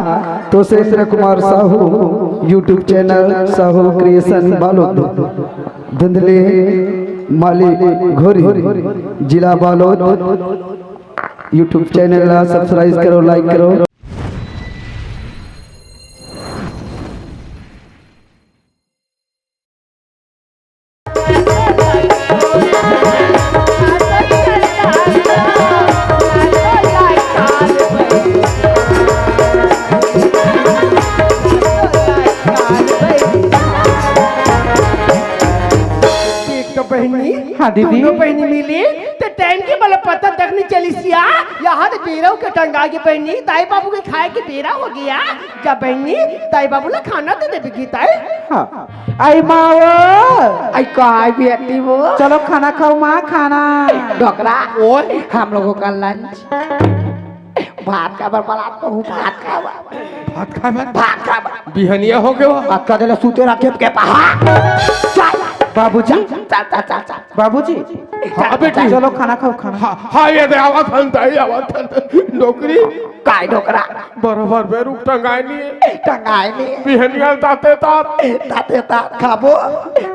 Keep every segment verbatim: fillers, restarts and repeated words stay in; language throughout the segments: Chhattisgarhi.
तो Surendra Kumar Sahu, YouTube channel Sahu creation Balod, धुंधले माली घोरी, जिला बालोद। YouTube चैनल ला सब्सक्राइब करो, लाइक करो। देख तो बहिनी, हाँ दीदी। दोनों बहिनी मिली तो टाइम के बल पता तक नहीं चलिस या। यहाँ तो बेरा होके टंगा गे बहिनी, दाई बाबू के खाए के बेरा हो गया। जा बहिनी, दाई बाबू ला खाना दे देबे गीता। हाँ। आई माँ वो। आई काय बेटी वो। चलो खाना खाओ माँ, खाना। डोकरा। ओए। हम लोगों का लंच। भात का बरबरात तो हूँ, भात खावा। भात खावा? भात खावा। बिहनिया हो गया। अक्का दे ले सूते रखे के पहा। चल। बाबूजी। चल, चल, चल, चल। बाबूजी। हाँ, बेटी। चलो खाना खाओ, खाना। हाँ, हाँ, ये दे, आवत हन, दाई, आवत हन। डोकरी। काय डोकरा? बरोबर बेरुक टंगाय नहीं। टंगाय नहीं। बिहनिया ताते तात। ताते तात खाबो।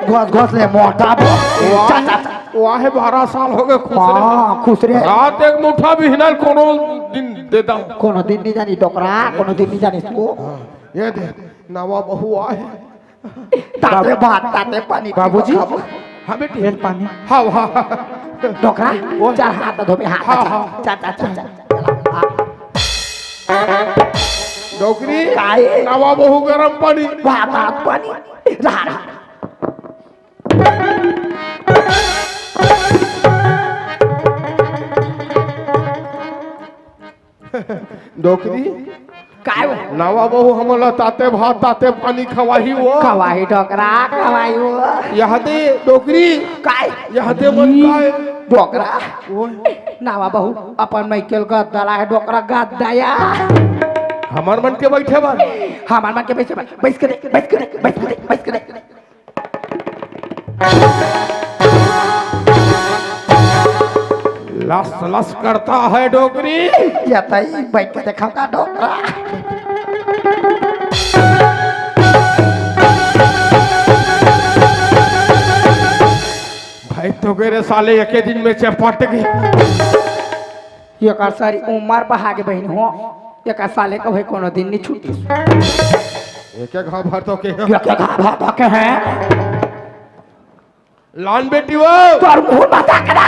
घोस घोस ले मोटाबो। वाह। चा, चा, चा। वाह, बारह साल हो गए खुश रहे। हाँ, खुश रहे। रात एक मुठा बिहनल कोनो दिन दे दो। कोनो दिन नहीं जानी डोकरा, कोनो दिन नहीं जानी तू। हाँ, ये दे, नवा बहू आए। ताते भात, ताते पानी, बाबूजी। खाबो। हाँ बेटी। बेल पानी। हाँ, हाँ। डोकरा, ओए। चल हाथ धोबे, हाथ, हाँ, चल, हाँ। चल, चल, चल, चल। हाँ। डोकरी, काय? नवा बहू गरम पानी। भात, भात पानी। रहा, रहा। डोकरी, काय वो? नवा बहू हमन ला ताते भात, ताते पानी खवाही वो। खवाही डोकरा, खवाही वो। यहाँ दे डोकरी। काय? यहाँ दे मन काय? डोकरा। ओए। नवा बहू अपन मइके ल गद्दा ला हे डोकरा गद्दा या। हमर मन के बैठे बर। हमर मन के बैठे बर। बैठ के दे, बैठ के दे, बैठ के दे, बैठ के दे। लस लस करता है डोकरी। या तई बैठ के देखा का डोकरा। भाई तो गए रे साले, एके दिन में चपट गए। एकर सारी उमर बहा गे बहिन हो, एकर साले के भाई कोनो दिन नहीं छूटी। एक एक घाव भर तो के हैं। एक एक घाव भर तो के हैं। लान बेटी वो। तोर मुंह बता के ना।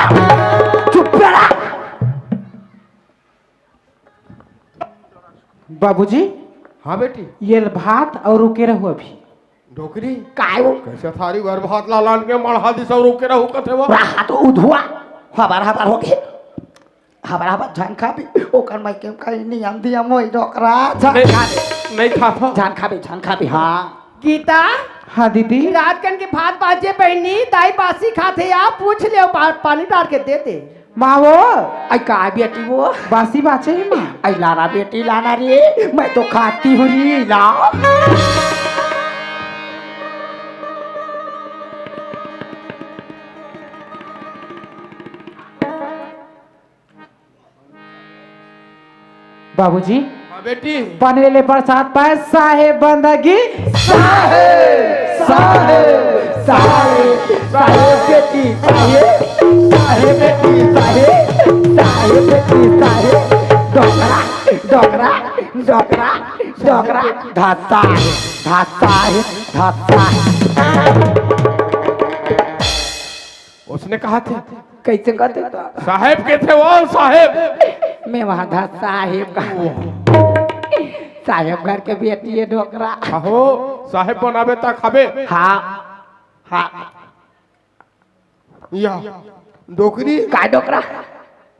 चुप रहा। बाबूजी। हाँ बेटी। ये ल भात और रुके रहो अभी। डोकरी। काय वो? कैसे थारी भर भात ला लान के मढ़ा दिस और रुके रहो कथे वो? रहा तो उधुआ। हबर हबर हो गए। हबर हबर झन खाबे। ओकर मइके म कहीं नियम दियम होई डोकरा। झन नहीं, खाबे। नहीं खाता। झन खाबे, झन खाबे, हाँ। गीता। हाँ दीदी। रात कन के भात बाचे बहिनी, दाई बासी खाथे या, पूछ ले, पा-, पानी डाल के दे दे। माँ वो। आई का बेटी वो? बासी बाचे है माँ। आई लाना बेटी लाना रे, मैं तो खाती हूँ रे, ला। बाबूजी। हाँ बेटी। बने ले बरसात पाए साहेब बंदगी। साहेब, साहेब, साहेब, साहेब बेटी, साहेब, साहेब बेटी, साहेब, साहेब बेटी, साहेब। डोकरा, डोकरा, डोकरा, डोकरा। धाता है, धाता है, धाता है। उसने कहा थे। कैसे कहते तो? साहेब के थे वो, साहेब। मैं वहां था साहेब का। साहेब घर के बेटी है डोकरा। आहो, साहेब बनाबे ता खाबे। हाँ, हाँ। या, डोकरी। का डोकरा?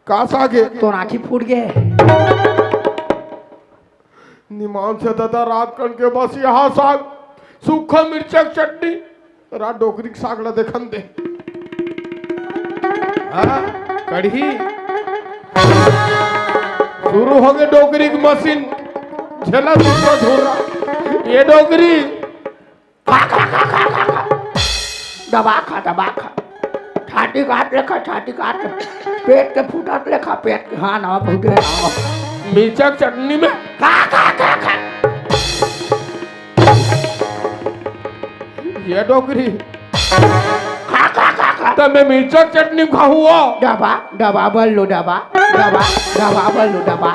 का सागे? तोर आँखी फूट गे। निमान से दादा रात कन के बस यहाँ साग, सूखा मिर्चा के चटनी, रा डोकरी के साग ला देखन दे। हाँ, कढ़ी। शुरू हो गए डोकरी की मशीन, झेला झुर्रा झुर्रा। ये डोकरी। दबा खा, दबा खा। छाती काट लेखा, छाती काट। पेट के फूटत लेखा, पेट के, हाँ ना, फूटे ना। मिर्चा के चटनी में खा, खा, खा, खा। ये डोकरी। त मैं मिर्चा के चटनी खाहूँ वो। दबा, दबा, बल्लू, दबा, दबा, दबा, बल्लू, दबा।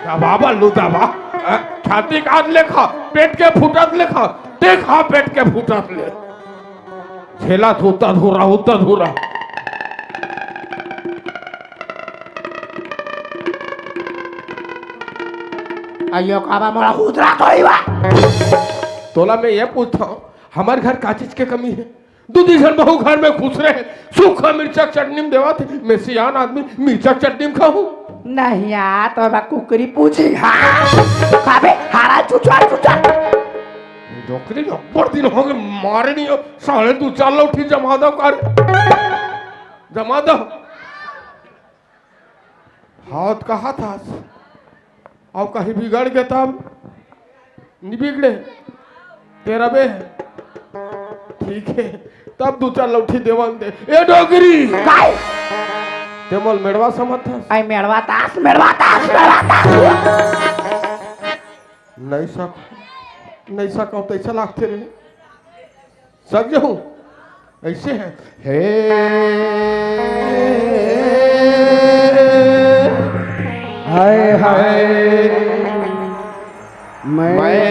दबा बल्लू दबा। अ, छाती काट ले खा, पेट के फूटत ले खा, ते खा पेट के फूटत ले। छेला थूता धूरा, उत्ता धूरा। अइयो काबा मोला हुतरा कोई बा। तोला मैं ये पूछता हूँ, हमारे घर का चीज के कमी है? दू दी झन बहू घर में खुश रहे, सूखा मिर्चा के चटनी में देवा थे, मैं सियान आदमी मिर्चा के चटनी में खाहूँ। नहीं यार, तो बा कुकरी पूछी। हाँ, खाबे हरा चुचा चुचा। डोकरी अब्बड़ दिन हो गए मारे नहीं हो, साले दू चार लौठी जमा दो कर, जमा दो। हाँ, त कहा था, अब कहीं बिगड़ गए तब? नहीं बिगड़े, तेरा बे, ठीक है, तब दू चार लौठी देवन दे। ए डोकरी, काय? ते मोल मेड़वा समझ था? आई मेड़वा तास, मेड़वा तास, मेड़वा तास। नहीं सक, नहीं सक, तैसा लागते रे। सक जाऊं? ऐसे है। हे। हाय, हाय। मैं, मैं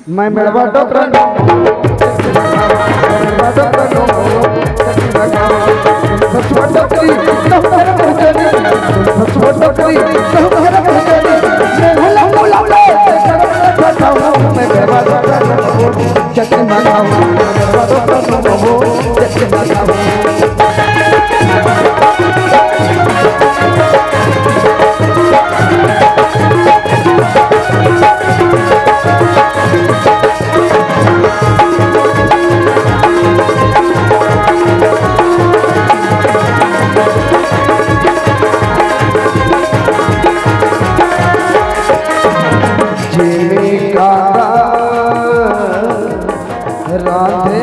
मैं मेड़वा डोकरा। राधे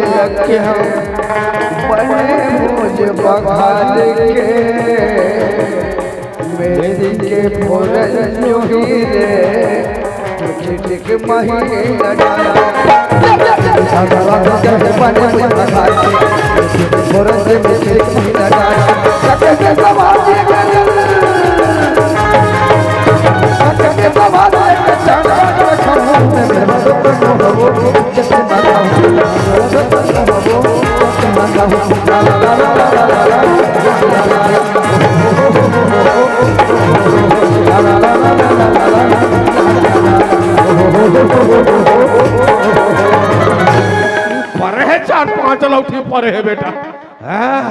रखे हम बने भोज बघार के, मेरी के फोरन जो ही रे, टिक टिक महीना डाला। राधे रखे बने भोज बघार के, फोरन से टिक टिक महीना डाला। सके से समाज के परे हे, चार पांच लौठी परे हे बेटा। हाँ,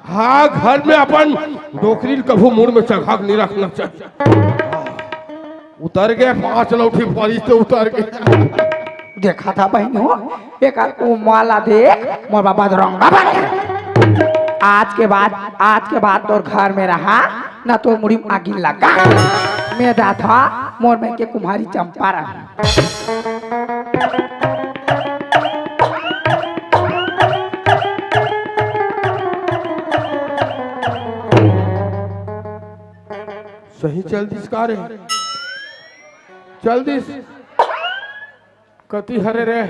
हाँ, घर में अपन डोकरी ल कभू मुड़ में चघा के नहीं रखना चाहिए। उतर गए, पांच लौठी परी से उतर गए। देखा था बहन हो, एक उमाला देख, मोर बाबा रंगा बने। आज के बाद, आज के बाद तोर घर में रहा, ना तोर मुड़ी में आगी लगा। मैं जाथा, मोर मन के कुम्हारी चंपा रहा। सही चल दिस का रे? चल दिस। कति हरे रे?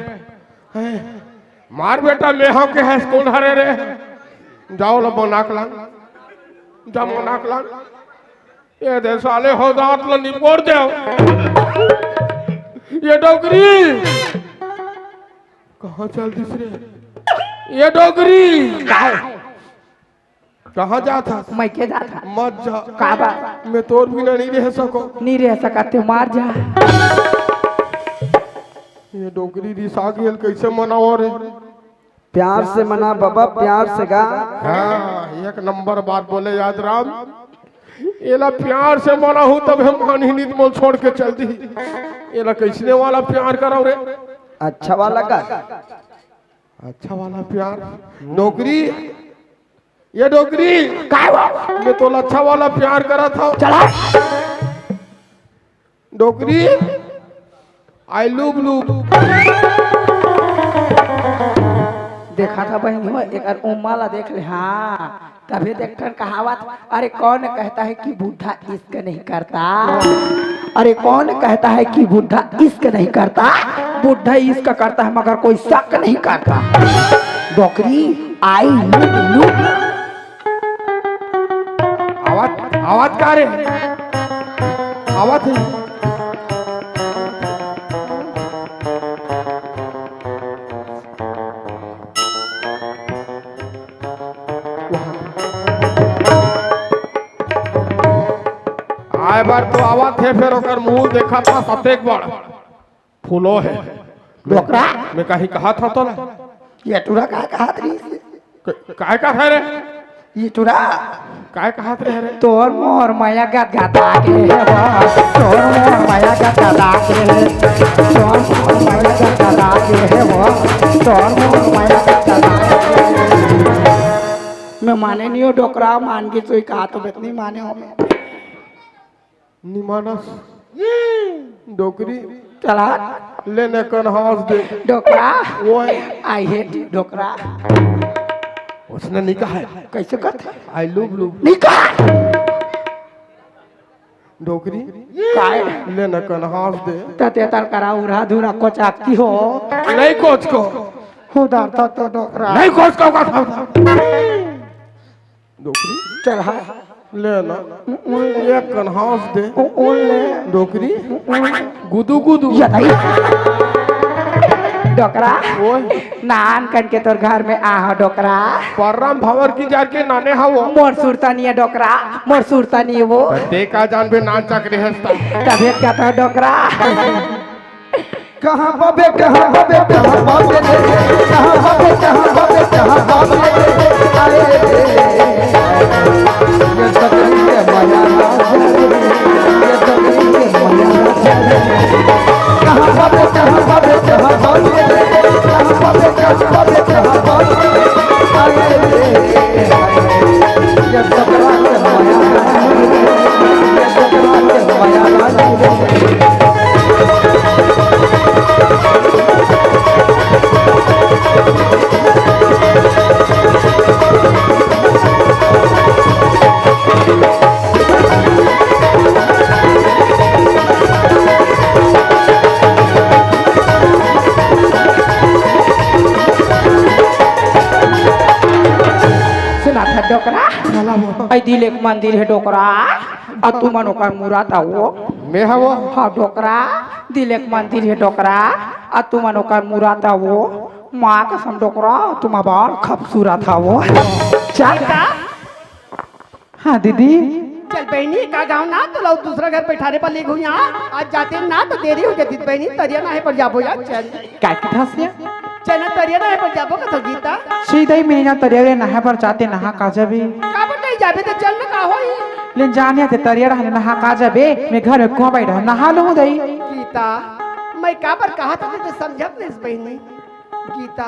हैं? मार बेटा, मेहा के हस कोन हरे रे? जाओ ला मनाक लान। जा मनाक लान। ये दे साले हो दांत ला निपोर दे। ये डोकरी। कहाँ चल दिस रे? ये डोकरी। काय? कहाँ जात हस? मैं के जात हस? मत जा। काबर? मैं तोर बिना नहीं रह सको। नहीं रह सकत ते, मार जा। ये डोकरी रिसा गेल, कैसे मनाओ रे? प्यार से मना बाबा, प्यार से गा। हाँ, एक नंबर बात बोले याद राम। एला प्यार से मनाहूँ तब हम मानही नहीं, मोल छोड़ के चल दी। एला कैसने वाला प्यार कराओ रे? अच्छा वाला का? अच्छा वाला प्यार। डोकरी, ये डोकरी, काय वो? मैं तोला अच्छा वाला प्यार करा था। चला। डोकरी, आई लुब लुब। देखा था बहन हो, एकर उम्मा ला देख ले। हाँ, तभी देख ठन कहावत, अरे कौन कहता है कि बूढ़ा इश्क नहीं करता? अरे कौन कहता है कि बूढ़ा इश्क नहीं करता? बूढ़ा इश्क करता है मगर कोई शक नहीं करता। डोकरी, आई लुक लुक। आवाज, आवाज का रे? आवाज है। आए बार तो आवत हे, फेर ओकर मुंह देखत हस अतेक बड़ फूलो हे। डोकरा? मैं कहीं कहा था तोला? ये टूरा का कहा था? क-, काय कहा रे? ये टूरा? काय कहा रे? तोर मोर माया गदगदा के हे वो, तोर मोर माया गदगदा के हे, तोर मोर माया गदगदा के हे वो, तोर मोर माया गदगदा के हे। मैं माने नहीं हो डोकरा, मान के सोई कहा तो बत नहीं माने हो मैं। निमानस। डोकरी। चला। ले ने कन हंस दे। डोकरा। ओए। I hate you, डोकरा। उसने नहीं कहा है। कैसे कहते? I love you। नहीं कहा। डोकरी। काय? ले ने कन हंस दे। तते तर करा उरा धुरा कोचाकती हो। नहीं कोच को। हो डरता तो डोकरा। नहीं कोच को का था। डोकरी। चल हाँ। ले ना। उन ले। एक कन हंस दे। उ-, उन ले। डोकरी। उन ले। गुदू गुदू। या दाई। डोकरा। ओए। नान कन के तोर घर में आ हो डोकरा। परम भंवर की जाके नाने हवो। मोर सुरता नहीं है डोकरा, मोर सुरता नहीं है वो। ते का जानबे नान चक रहस ता। तबीयत का था डोकरा? कहाँ बाबे, कहाँ बाबे, कहाँ बाबे रे? कहाँ बाबे, कहाँ बाबे, कहाँ बाबे रे? आए रे। ये सगरी के माया ना जाने, ये सगरी के माया ना जाने। कहाँ बाबे, कहाँ बाबे, कहाँ बाबे रे? कहाँ बाबे, कहाँ बाबे, कहाँ बाबे रे? आए रे। ये सगरा के माया ना जाने, ये सगरा के माया ना जाने। सुना था डोकरा? चला वो। ऐ दिल एक मंदिर है डोकरा, अउ तुमन ओकर मुराद आवो। मैं हवो। हाँ डोकरा, दिल एक मंदिर है डोकरा, अउ तुमन ओकर मुराद आवो। माँ कसम डोकरा, तुम अबार खूबसूरत हवो। चल। हाँ दीदी। चल बहिनी, का गाँव ना तो लो दूसरा घर बैठारे पर ले गई यहाँ। आज जाते ना तो देरी हो जाती बहिनी, तरिया ना है पर जाबो यार, चल। काय कथस या? चल ना, तरिया नहाए बर जाबो कथो गीता। सीधा ही मेरे यहाँ तरिया रे नहाए बर जाते, नहा का जाबे? काबर नहीं जाबे तो चल ना, का होई? लेन जाने ते तरिया रहने नहा का जाबे, मैं घर में कुआं बैठा नहा लूँ दई। गीता, मैं काबर कहा था तुझे समझत नहीं बहिनी। गीता,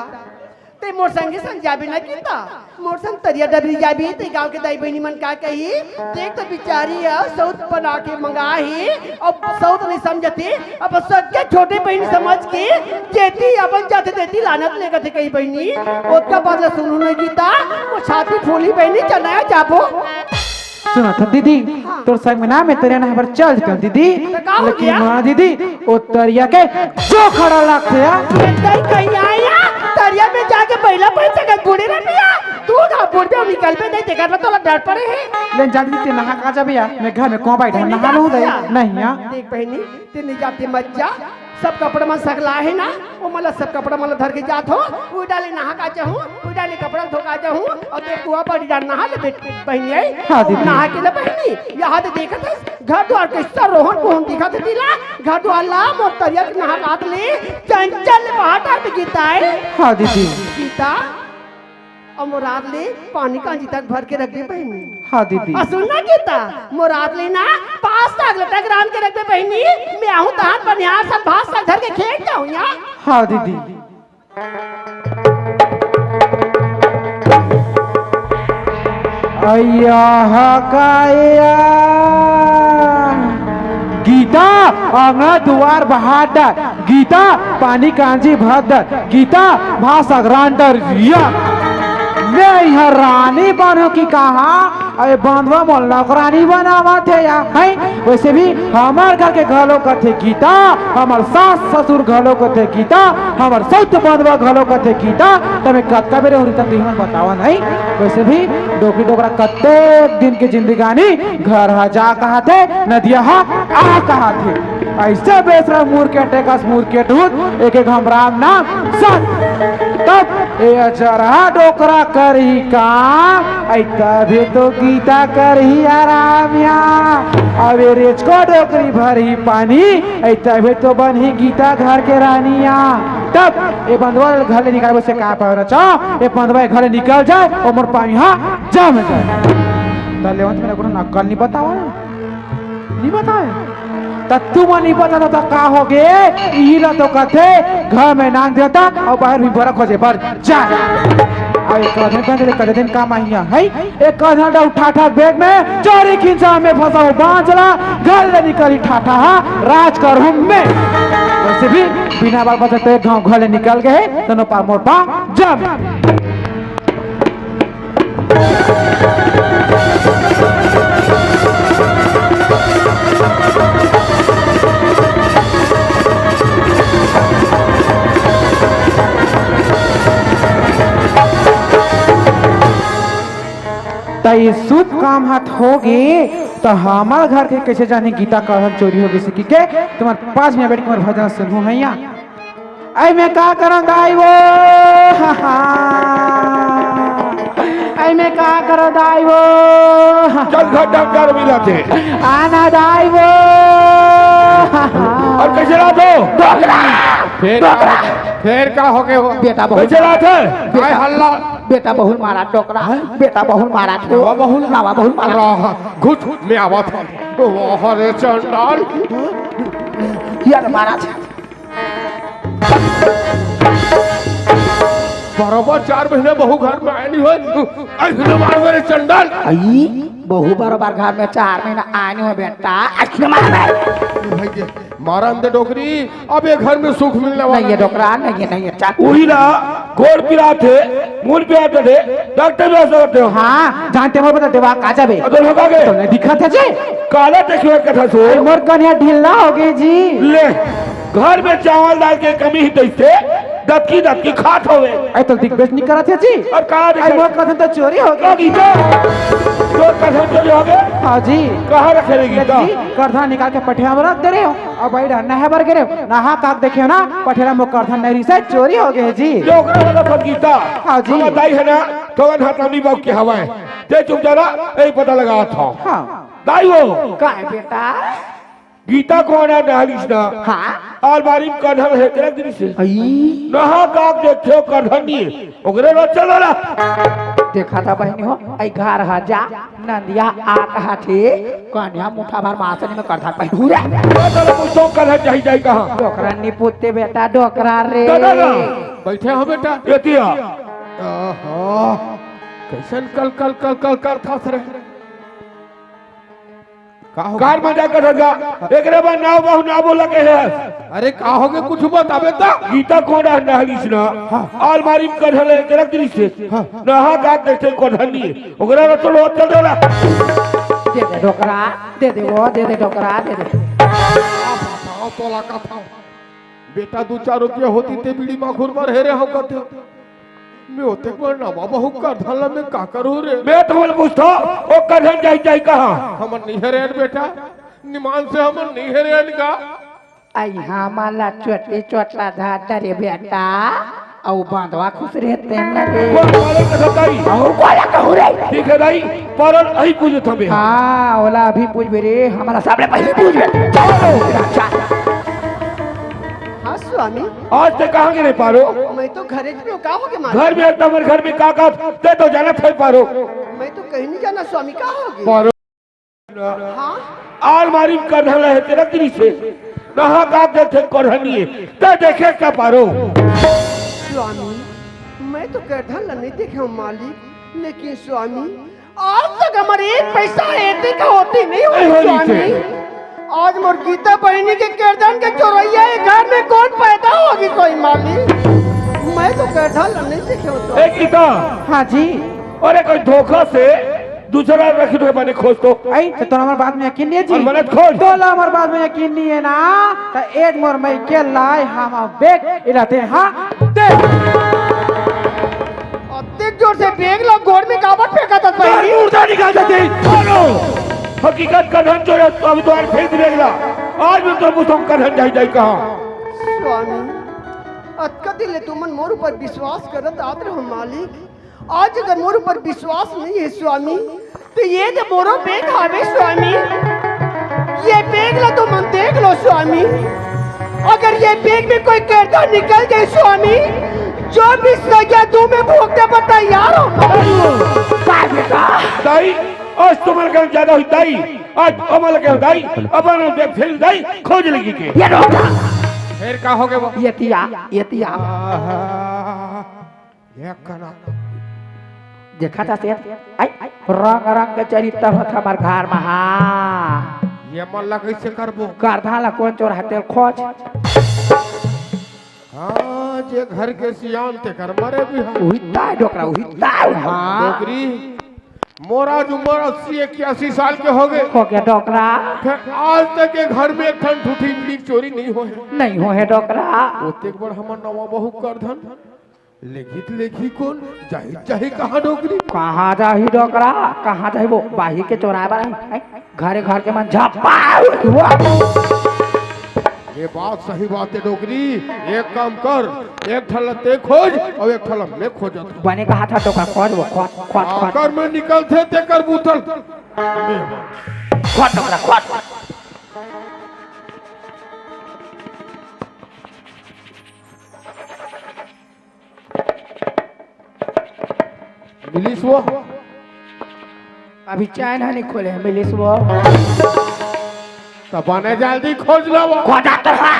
ते मोर संगे संग जाबे ना गीता। मोर संग तरिया डबरी जाबे, ते गाँव के दाई बहिनी मन का कही? देख तो बिचारी ह, सौत बना के मंगा ही, अब सौत नहीं समझती, अब सच के छोटे बहिनी समझ के जेती अपन जाते देती लानत ले गथे कही बहिनी। ओतका बात ला सुनू नहीं गीता, वो छाती फूली बहिनी, चल ना जाबो। सुना था दीदी, हाँ। तोर संग में ना मैं तरिया नहाए बर चल चुका दीदी। तो का हो लेकिन गया? ना दीदी, ओ तरिया के जोखड़ा लागथे यार। ये तई कहीं आया, तरिया में जाके पहला पैसा का बूढ़े रहती है। तू ना बूढ़ पे निकल पे नहीं, देखा तो तोला डर पड़े है। लेन जा दीदी, ते नहा का जाबे यार, मैं घर में कुआं बैठा नहा लूँ दे। नहीं यार। देख बहिनी, ते नहीं जाती मत जा। सब कपड़ा मन सकला हे ना, वो मन ला सब कपड़ा मन ला धर के जात हो, उही डाले नहा का जाहूँ, उही डाले कपड़ा धो का जाहूँ, अउ ते कुआं पर डाल नहा ले बेट-, बहिनी आई। हाँ दीदी। नहा के ले बहिनी, यहाँ तो देखत है, घर द्वार कैसा रोहन पोहन दिखत है तिला, घर द्वार ला मोर तरिया के नहा रात ले, चंचल बाहर डाल के गीता है। हाँ दीदी। गीता, अउ मोर आद ले पानी कांजी तक भर के रख दे बहिनी। हाँ दीदी। अउ सुन ना गीता, मोर आद ले ना पाँच साग लटक रांध के रख दे बहिनी। मैं आहूँ तहार बनिहार सब भात साग धर के खेत जाहूँ यहाँ। हाँ दीदी। अय्या हा काया। गीता, आंगन दुआर बहार डार। गीता, पानी कांजी भर दे। गीता, भाषा ग्रांटर या। मैं यहाँ रानी बनूं कि कहाँ? अरे बंधवा मोला नौकरानी बनावत हे या, हैं? वैसे भी हमार घर के घलो कथे गीता, हमार सास ससुर घलो कथे गीता, हमार सौत बंधवा घलो कथे गीता। त मैं कतका बेरे होरी तक तुमन बतावा नहीं। वैसे भी डोकरी डोकरा कतेक दिन के जिंदगानी, घर हा जा कहाथे, नदिया हा आ कहाथे। ऐसे बेसरा मुर के टेकस मुर के टूट, एक एक हम राम नाम सत। तब ए अजरहा डोकरा करही का, ऐ तभे तो गीता करही आराम या। अब ए रेचको डोकरी भरही पानी, ऐ तभे तो बनही गीता घर के रानी या। तब ए बंधवा घर ले निकालबो से का पावे रचा, ए बंधवा घर ले निकल जाए, ओ मोर पानी हा जम जाए। त लेवंत में कोनो नक्कल नहीं बतावा। नहीं बताए। त तुमन नहीं बता त का होगे? इही ला तो कथे, घर में नांग देता अउ बाहर भी बरक हो जाए, बर जा। अउ एक कदे दिन, कदे दिन काम आइया, है? एक कदे डा उठा, उठा बैग में, चोरी खिंचा में फंसा हो बांझला, घर ले निकली ठाठा हा, राज कर हूँ मैं। वैसे भी बिना बाल बचे तो एक गाँव घर ले निकल गए, तनो पार मोर पाँव जम। त ये शुभ काम हाथ होगे, त हमर घर के कैसे जानी गीता कहाँ चोरी होगे से कि के? तुम्हार पाँच मिनट बैठ के मोर भजन सुनहु हैया। ऐ मैं का करंव दाई वो? ऐ मैं का करंव दाई वो? चल घर डंगर मिलत हे। आना दाई वो। अउ कैसे रहत हो? डोकरा। फेर का, फेर का होगे हो? बेटा बहुत कैसे रहत हे? बेटा, आय हल्ला। बेटा बहुत मारा डोकरा। हाँ? बेटा बहुत मारा थे। नवा बहुत? नवा बहुत मारा। रहा, घुट में आवत हे। वाह रे चंडाल। यार मारा थे। बरोबर चार महीना बहू घर में आए नहीं हो, अइसने मार मेरे चंडाल। आई, बहू बरोबर घर में चार महीना आए नहीं हो बेटा, अइसने मार मेरे। भाई के मारन दे डोकरी, अब ये घर में सुख मिलने वाला नहीं है डोकरा, नहीं है, नहीं है, चार उही ला गोड़ पिरात हे, मुड़ पिरात हे, डॉक्टर भी आ सकते हो। हाँ, जानते हो बता देवा का जाबे। अगर होगा के? तो नहीं दिखत हे जी। काला देखिए कथा सो। मोर कन्या ढीला होगे जी। ले। घर में चावल दाल के कमी ही तइसे दतकी दतकी खात हवे। अरे तो दिग्बेज नहीं करत हे जी। अउ कहाँ अरे देखे? मोर करधन तो चोरी होगे। का गीता? तोर करधन चोरी होगे? हाँ जी। कहाँ रखे रे गीता? जी, करधन निकाल के पठिया में रख दे रहे हो। अब भाई नहा बर गे रहे हो, नहा काक देखे हो ना, पठिया में मोर करधन नहीं रहिसे, चोरी होगे जी। जो ओकरा वाला फल गीता। हाँ जी। हमर दाई हे ना, तो हथौनी बाबू के हवाए। ते चुप जा ना, यही पता लगा था। हाँ। दाई वो। का हे बेटा? गीता कोन हे नहालिस ना? हाँ। अलमारी में करधन हे, तेरा दिन से। आई। नहा काक देखथे करधन नहीं हे। ओकरे रोज चलो ना। देखा था बहनी हो, ऐ घर हा जा, नंदिया आ कहा थे, कन्या मुठा भर मासन में करधन पहिरू रे। वो तो कुछ तो करधन जाही जाही कहाँ? डोकरा नहीं पूछते बेटा, डोकरा रे। दादा ना। बैठे हो बेटा। ये दिया। आहा, कैसन कल कल कल कल करथस रे? का हो कार में जाकर रह जा। एकरे बाद नाव बाहु ना बोला के है। अरे का होगे, कुछ बताबे त? गीता कोन हे नहालिस ना? हाँ। अलमारी में करधन हे, तेरा दिन से। हाँ। नहा काक देखथे करधन नहीं हे। ओकरा रचल होत चल देला। दे दे डोकरा, दे दे वो, दे दे डोकरा, दे दे। पाँव तोला का था। बेटा दू चार रुपया होती ते बीड़ी माखुर बर हेरे हो कथे। मैं ओतेक बड़ नवा बहू करधन ला मैं का करूँ रे? मैं तो बोल पूछता, ओ करधन जाही जाही कहाँ? हमन नहीं हेरे बेटा, निमान से हमन नहीं हेरे का। आई हाँ माला चोटी चोटा धार डरे बेटा, अउ बांधवा खुश रहते न रे। वो वाले कसम दाई। अउ कोला कहू रे। ठीक है दाई, परन अही पूछत हमें। हाँ, ओला अभी पूछबे रे, हमला सबले पहले पूछबे। चलो। अच्छा। हाँ स्वामी। आज ते कहाँ गे रे पारो? मैं तो घरे में हूँ, का होगे मालिक? घर में हस त हमर घर में का का, ते तो जानत हस पारो। मैं तो कहीं नहीं जाना स्वामी, का होगे? पारो। हाँ? अलमारी में करधन ला हे, तेरा दिन से। नहा काक देखथे करधन नहीं हे। ते देखे का पारो? स्वामी, मैं तो करधन ला नहीं देखे हूँ मालिक, लेकिन स्वामी, आज तक हमर एक पैसा एती का ओती नहीं होय नहीं होय स्वामी। नहीं। आज मोर गीता बहिनी के करधन के चोरइया ये घर में कोन पैदा होगे सोई मालिक? मैं तो करधन ल नइ देखे हों तो। ए गीता, हाँ जी। अरे कोई धोखा से दूसरा रख दो, बने खोज तो। अई, त तोला हमर बात में यकीन नइ हे जी? अउ बने खोज। तोला हमर बात में यकीन नइ हे ना? त ए मोर मइके लाय हवंव बेग, एला दे, हाँ, दे। अतेक जोर से बेग ला गोड़ में काबर फेंकत हस बहिनी? मुर्दा निकाल देते। बोलो। हकीकत करधन चोर हे, अब द्वार फेंक दे बेग ला। आज मैं तो पूछहूं करधन जाही, जाही कहाँ? स्वामी, अतका दिन ले तुमन मोर ऊपर विश्वास करत आत रहो मालिक, आज अगर मोर ऊपर विश्वास नइ हे स्वामी, त ये दे मोरो बेग हावे स्वामी। ये बेग ला तुमन देख लो स्वामी। अगर ये बेग में कोई करधन निकल जाय स्वामी, जो भी सजा दूं मैं भुगते बर तैयार हों। दाई, आज तुमन के ज्यादा होही दाई, आज हमन के दाई, अपन बेग फेर दाई, खोज लेगी के। ये रो। फेर का होगे वो? ये तिया, ये तिया। आहा। एक कनक। देखत हस, आई, रंग रंग के चरित्र होत हमर घर म, हाँ। ये मन ला कइसे करबो? करधन ला कोन चोर हे तेला खोज। हाँ, जे घर के सियान तेकर मरे भी हे। उही ताय डोकरा, उही ताय। हाँ। डोकरी, मोर आज उमर अस्सी इक्यासी साल के होगे। होगे डोकरा। फेर आज तक ये घर में एक ठन ठूठी बीड़ी चोरी नइ होय हे। नइ होय हे डोकरा। ओतेक बड़ हमर नवा बहू करधन। लेखी त लेखी कोन? जाही, जाही कहाँ डोकरी? कहाँ जाही डोकरा? कहाँ जाही वो? बाही के चोराय बर आही, हैं? घरे घर के मन झपा। ये बात सही बात हे डोकरी। एक काम कर, एक ठन ला तैं खोज अउ एक ठन ला मैं खोजत हौं। बने कहा था डोकरा, खोज वो, खोज, खोज, खोज। आकर में निकलथे तेकर बुतल। खोज डोकरा, खोज। मिलिस वो? अभी चैन ह नइ खोले हे, मिलिस वो? त बने जल्दी खोज ला वो। खोजा तो हा।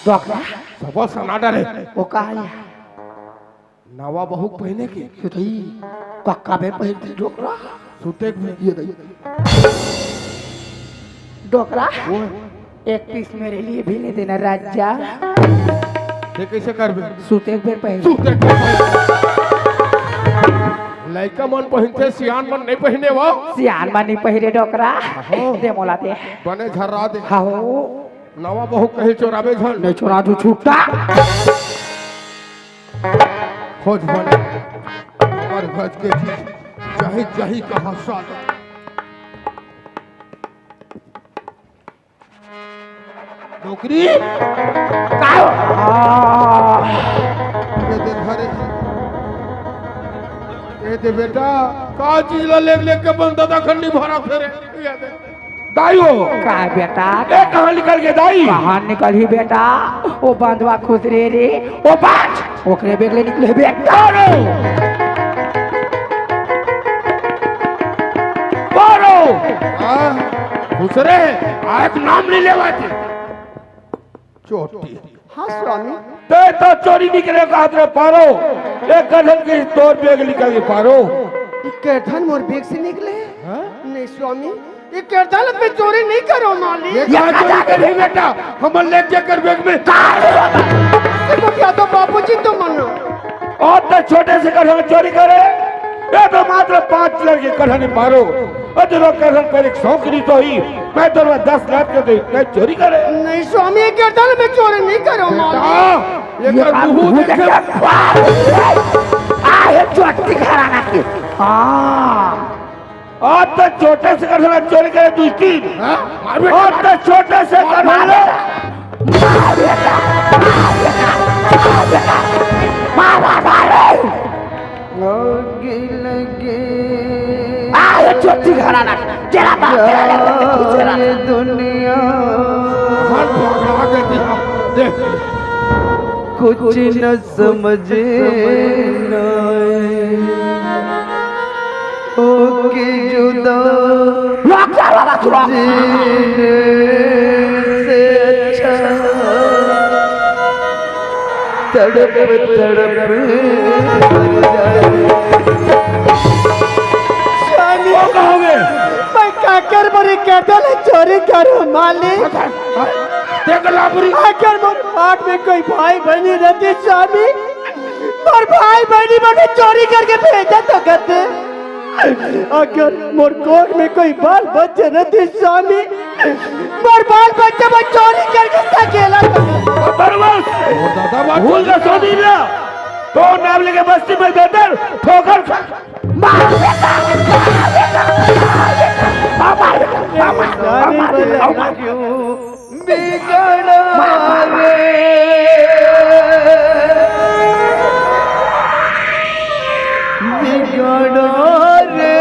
डोकरा। सबो सन्नाटा रे। वो का हे? नवा बहू पहिने के। ये दई, कक्का में पहिरथे डोकरा। सुते के में। ये दई। डोकरा। वो। एक पीस मेरे लिए भी ले देना राजा। ये कइसे करबे? सुते के में पहिर। सुते के में पहिर। लइका मन पहिनथे, सियान मन नइ पहिने वो। सियान मन नइ पहिरे डोकरा। हो। दे मोला दे। बने झर्रा दे। हाँ हो। नवा बहू कहीं चोराबे झन। नइ चोरा दू छुट्टा। खोज बने। हमर घर के चीज जाही, जाही कहाँ साला। डोकरी? का हो? आ। ये दे घरे। ये दे बेटा, का चीज ला लेग लेग के अपन ददा खंडी भरा फेरे? ये दे। दाई हो। का बेटा? ए, कहाँ निकल गे दाई? कहाँ निकलही बेटा? ओ बंधवा खुसरे रे, ओ बाज, ओकरे बेग ले निकले बेटा। बारो! बारो! आ, खुसरे, आ एक नाम नइ लेवत हे। चोटी। हाँ स्वामी। तैं तो चोरी नइ करे कहत रहे पारो, ए करधन के तोर बेग निकल गे पारो। ये करधन मोर बेग से निकले? हाँ? नहीं स्वामी, ये करधन मैं चोरी नइ करों मालिक। ये कहाँ चोरी करही बेटा? हमर लेके कर बेग में। देखो क्या तो बाबूजी तो मनो। अउ तैं छोटे से करधन चोरी करे? ये तो मात्र पाँच लड़के करधन पारो। अउ जो करधन पर एक शौक नहीं तो ही। मैं तो दस लाख के दे, मैं चोरी करे। नहीं स्वामी, ये करधन मैं चोरी नइ करों मालिक। बेटा, ये ये कर मुंह देखे। आ, ये चोटी घराना की। हाँ। अउ तैं छोटे से करधन चोरी करे दुष्टी। हाँ? मार बेटा, अउ तैं छोटे से करधन। मार, मार, मार, मार। आ, ये चोटी घराना, तेरा बाप, तेरा, तेरा, तेरा। ये दुनिया हर भगा के दिया। देख। कुछ न समझे ना, हो के जुदा। रोक, रोक, रोक, रोक। जीने से अच्छा तड़प तड़प मर जाए। स्वामी, वो कहोगे? मैं काकर बरी करदे ले चोरी करूं मालिक। देख लाबरी। अगर मोर हाथ में कोई भाई बहनी रहती स्वामी, मोर भाई बहनी मन चोरी करके भेजा सकत। अगर मोर कोख में कोई बाल बच्चे रहते स्वामी, मोर बाल बच्चे में चोरी करके सकेला तो। बरबस। ओ दादा, बात भूल का सोच लिया। तो नाम लेके बस्ती में बेहतर ठोकर खा। मार बेटा, मार बेटा, मार बेटा, मार बेटा, मार बेटा, मार बेटा, मार बेटा। बिगड़ा रे, बिगड़ा रे।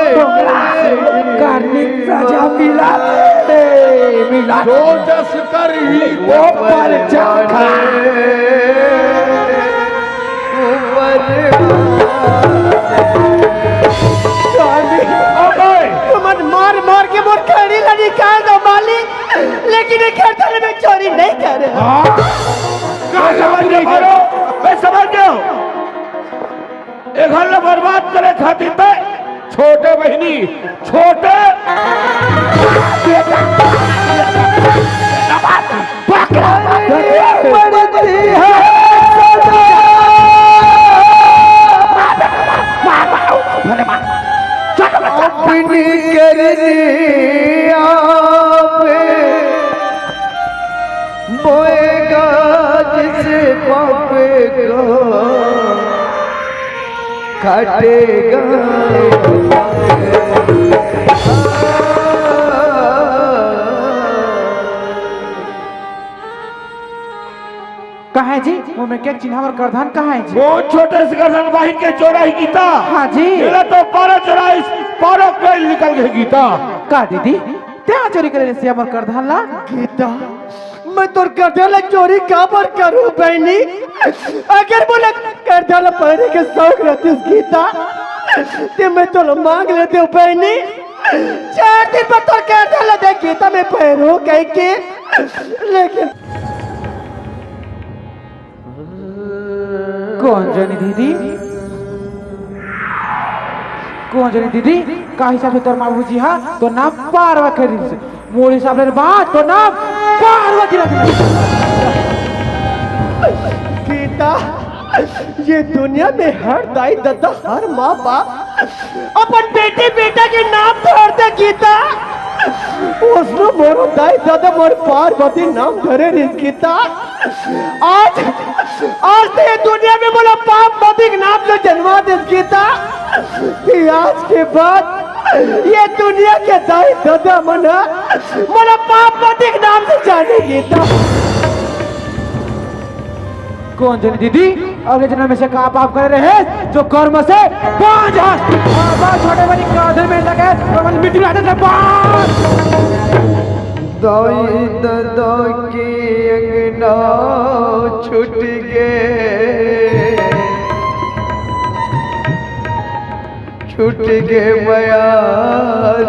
करनी सजा मिला दे, मिला दे। जो जस कर ही वो पर जा। स्वामी, अबे! तुमन मार मार के मोर खड़ी ला निकाल दो मालिक, लेकिन ये घर में चोरी नहीं करे। हाँ? कहाँ समझ नहीं करो? मैं समझ गया हूँ। ए घर ला बर्बाद करे खातिर ते छोटे बहिनी, छोटे पड़ती है सदा। अपनी करनी आप बोएगा जिस पापे को काटेगा। कहाँ है जी? वो मैं क्या चिन्हावर करधन कहाँ है जी? वो छोटे से करधन बाहिन के चोरा ही गीता। हाँ जी। मेरा तो पारा चोराइस, पारा कोई निकल गए गीता। का दीदी? क्या चोरी करे से हमर करधन ला? गीता, मैं तोर करधन ला चोरी काबर करूं बहनी? अगर मोला करधन ला पहने के शौक रहतिस गीता, ते मैं तोला मांग लेते हूँ बहनी। चार दिन बाद तोर करधन ला देख गीता मैं पहनूं कह के। लेकिन कौन जानी दीदी, कौन जानी दीदी, का हिसाब से तोर माँ बाबूजी हा तोर नाम पारवा कर दिस। मोर हिसाब ले बात तोर नाम पारवा गिरा दिस। गीता, ये दुनिया में हर दाई ददा, हर माँ बाप अपन बेटी बेटा के नाम धरथे गीता। ओसनो मोरो दाई ददा मोर पार्वती नाम धरे रिहिस गीता। आज, आज तो ये दुनिया में मोला पार्वती के नाम से जनवा देस गीता। कि आज के बाद ये दुनिया के दाई ददा मन मोला पार्वती के नाम से जाने गीता। कौन जानी दीदी, अगले जन्म में से का पाप करे रहे, जो कर्म से बांझ है। बाबा छोटे बड़ी काजल में लगे, तो मन मिट्टी लाते से बांझ। दाई ददा के अंगना छूट गए। छूट गे मया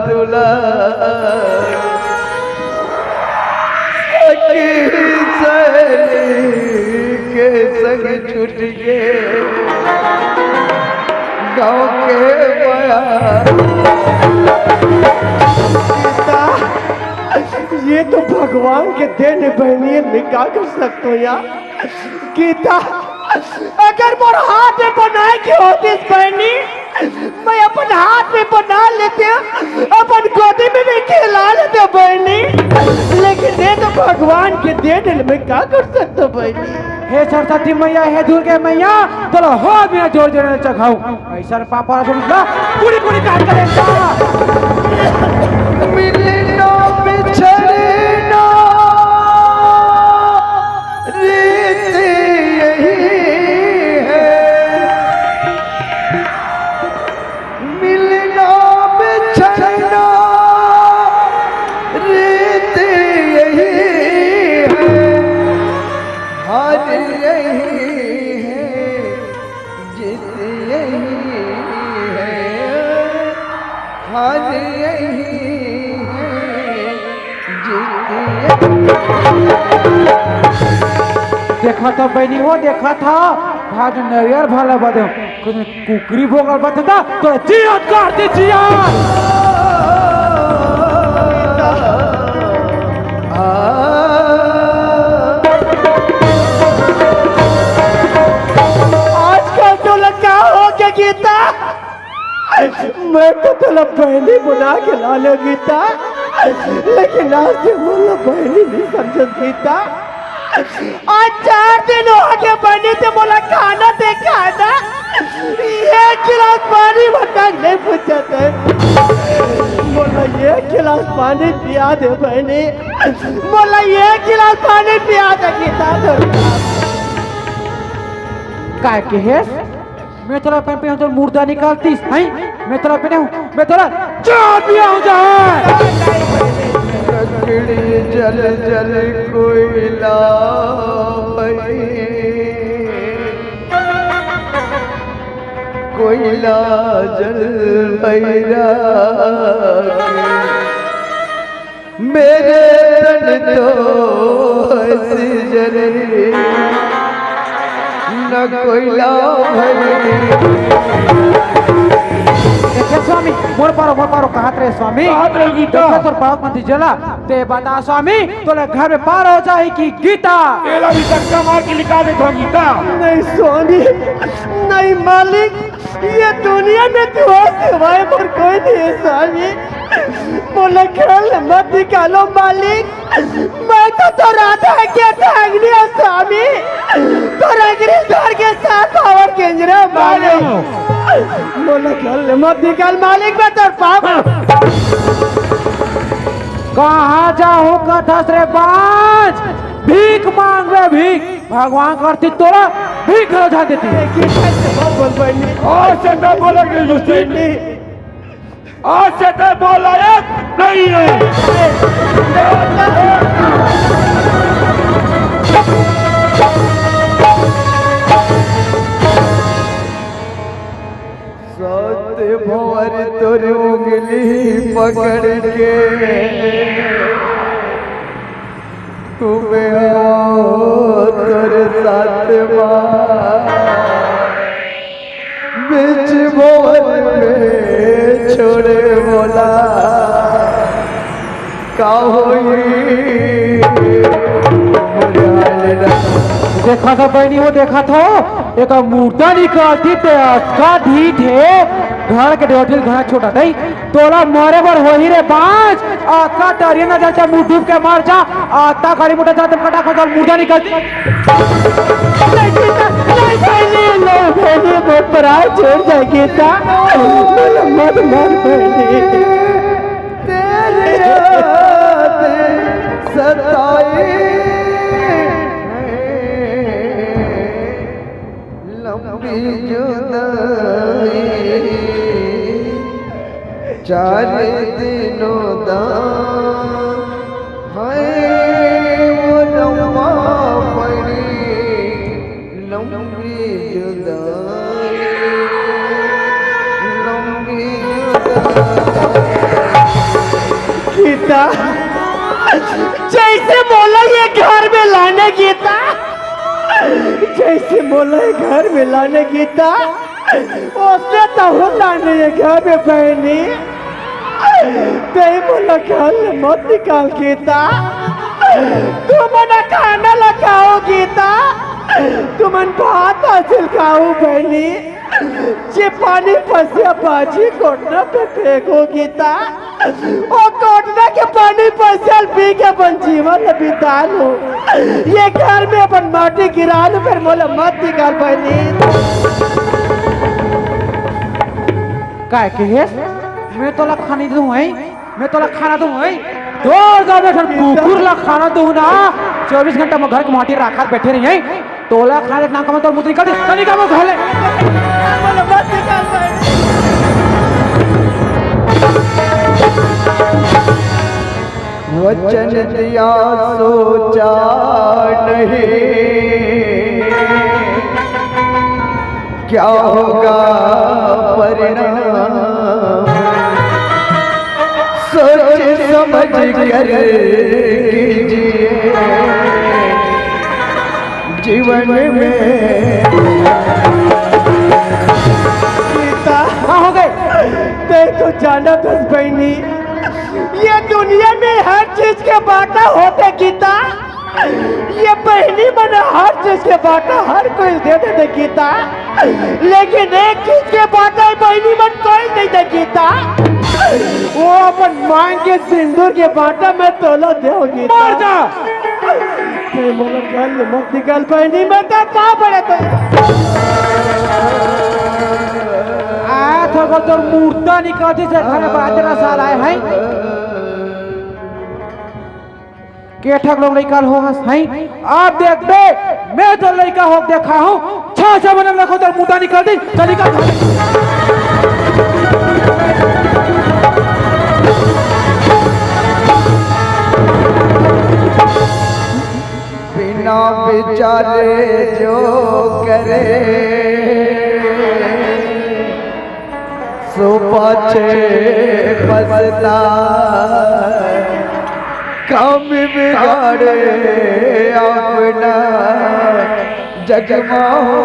दुलार, सखी सहेली के संग छूट गे गाँव के मया। गीता, ये तो भगवान के देन है बहनी, मैं का कर सकता हूँ यार। गीता, अगर मोर हाथ में बनाए के होतिस बहनी, मैं अपन हाथ में बना लेते, अपन गोदी में भी खेला लेते बहनी। लेकिन ये तो भगवान के देन है, मैं का कर सकता बहनी? हे सरस्वती मैया, हे दुर्गे मैया, तोला हो बिना जोर जोर ले चघाऊ। ऐसा पापा सुन ला, पूरी पूरी काट कर देता। मिलना बिछड़ना हार यही है जीतिए। देखा था बहनी, वो देखा था, भाग नरियर भाला बदे, कुछ कुकरी भोगल बता था, तो जियत कर दे जियत। आजकल तो लगा हो गया गीता। मैं तो तोला बहनी बना के लाने गीता, लेकिन आज से मोला बहनी नहीं समझत गीता। आज चार दिन हो गए बहनी ते मोला खाना दे खाना, एक गिलास पानी तक नहीं पूछत है। मोला एक गिलास पानी पिया दे बहनी, मोला एक गिलास पानी पिया दे गीता। काय के हे? मैं तोला पहन पे तोर मुर्दा निकालतीस, हैं? मैं तोला पहने हूँ, मैं तोला चार पिया हो जाए। लकड़ी जल जल कोयला भई, कोयला जल भई राख। मेरे तन तो हंसी जली, न कोयला भरी। देखे स्वामी, मोर पारो, मोर पारो, कहात रहे स्वामी। कहात रहे गीता। देखे तोर पावक मंत्री जला, ते बता स्वामी, तोला घर में पार हो जाए कि गीता? एला भी धक्का मार के निकाल देता हूँ गीता। नहीं स्वामी, नहीं मालिक, ये दुनिया में तोर सिवाय मोर कोई नहीं है स्वामी। मोला घर ले मत निकालो मालिक, मैं तो तोर आधा के टांगनी है स्वामी। तोर अंग्रेज दौर के साथ पावर केंजरा मालिक। मोला घर ले मत निकाल मालिक, मैं तोर पाप। कहाँ जाहूँ कथस रे बांझ, भीख मांगबे भीख। भगवान करती तोला भी घर जा देती। लेकिन कैसे बात बोल बहनी? आज से मैं बोला कि युष्टि, आज से मैं बोला एक नहीं है। सात भंवर तोर उंगली पकड़ के घूमे हो तोर साथ मा, बीच भंवर में छोड़े मोला का होई? देखा था बहनी, वो देखा था, एक मुर्दा निकालती ते अतका ढीठ हे, घर के देवटिल घर छोटा नहीं, तोला मरे बर होही रे बांझ, अतका तरिया न जा, जा मुंह डूब के मर जा, अतका गाड़ी मोटर जा, तुम कटा खसल मुर्दा निकालती। नहीं, नहीं, नहीं, नहीं, नहीं, नहीं, नहीं, नहीं, छोड़ जाएगी ता, मत मर बहनी। तेरी याद सताई है लंबी जुदाई, चार दिनों दा है वो लंबा पड़ी। लंबी जुदाई, लंबी जुदाई। गीता, जैसे मोला ये घर में लाने गीता, जैसे मोला ये घर में लाने गीता, उसने तो लाने ये घर में बहनी। तें मोला घर ले मत निकाल गीता। तुमन खाना ला खाओ गीता। तुमन भात हासिल खाओ बहनी। जे पानी पसिया बाजी कोटना पे फेंको गीता। ओ कोटना के पानी पसिया पी के अपन जीवन ला बिता लो। ये घर में अपन माटी गिरा लो, फिर मोला मत निकाल बहनी। काय के हे? मैं तोला खाना दूं है, मैं तोला खाना दूं है। तोर जब एक ठन कुकुर ला खाना दूं ना, चौबीस घंटा में घर के माटी राखत बैठे रही है। तोला खाना के नाम का मैं तोर मुंह निकाल दे, तो निकाल वो खा ले। वचन दिया सोचा नहीं, क्या होगा परिणाम? समझ कर कीजिए जीवन में। गीता, हाँ, हो गए। ते तो जानत हस बहिनी, ये दुनिया में हर चीज के बांटा होथे गीता। ये बहिनी मन हर चीज के बांटा हर कोई दे देथे गीता, लेकिन एक चीज के बांटा बहिनी मन कोई नहीं दे गीता। वो अपन मांग के सिंदूर के बांटा मैं तोला देव गीता। मर जा। ते मोला घर ले मत निकाल बहिनी, मैं तो पाँव पड़े तो। आ, थोड़ा तोर मुर्दा निकालती से घर बाजरा साला है, हैं? के ठक लोग लइका हो हस, हैं? आप देखबे, मैं तो लइका हो देखा हूँ, छह छह महीने में देखो तो मुर्दा निकाल दी, चल निकाल। बिना विचारे जो करे, सो पाछे पछता, काम बिगाड़े अपना जग मा हो।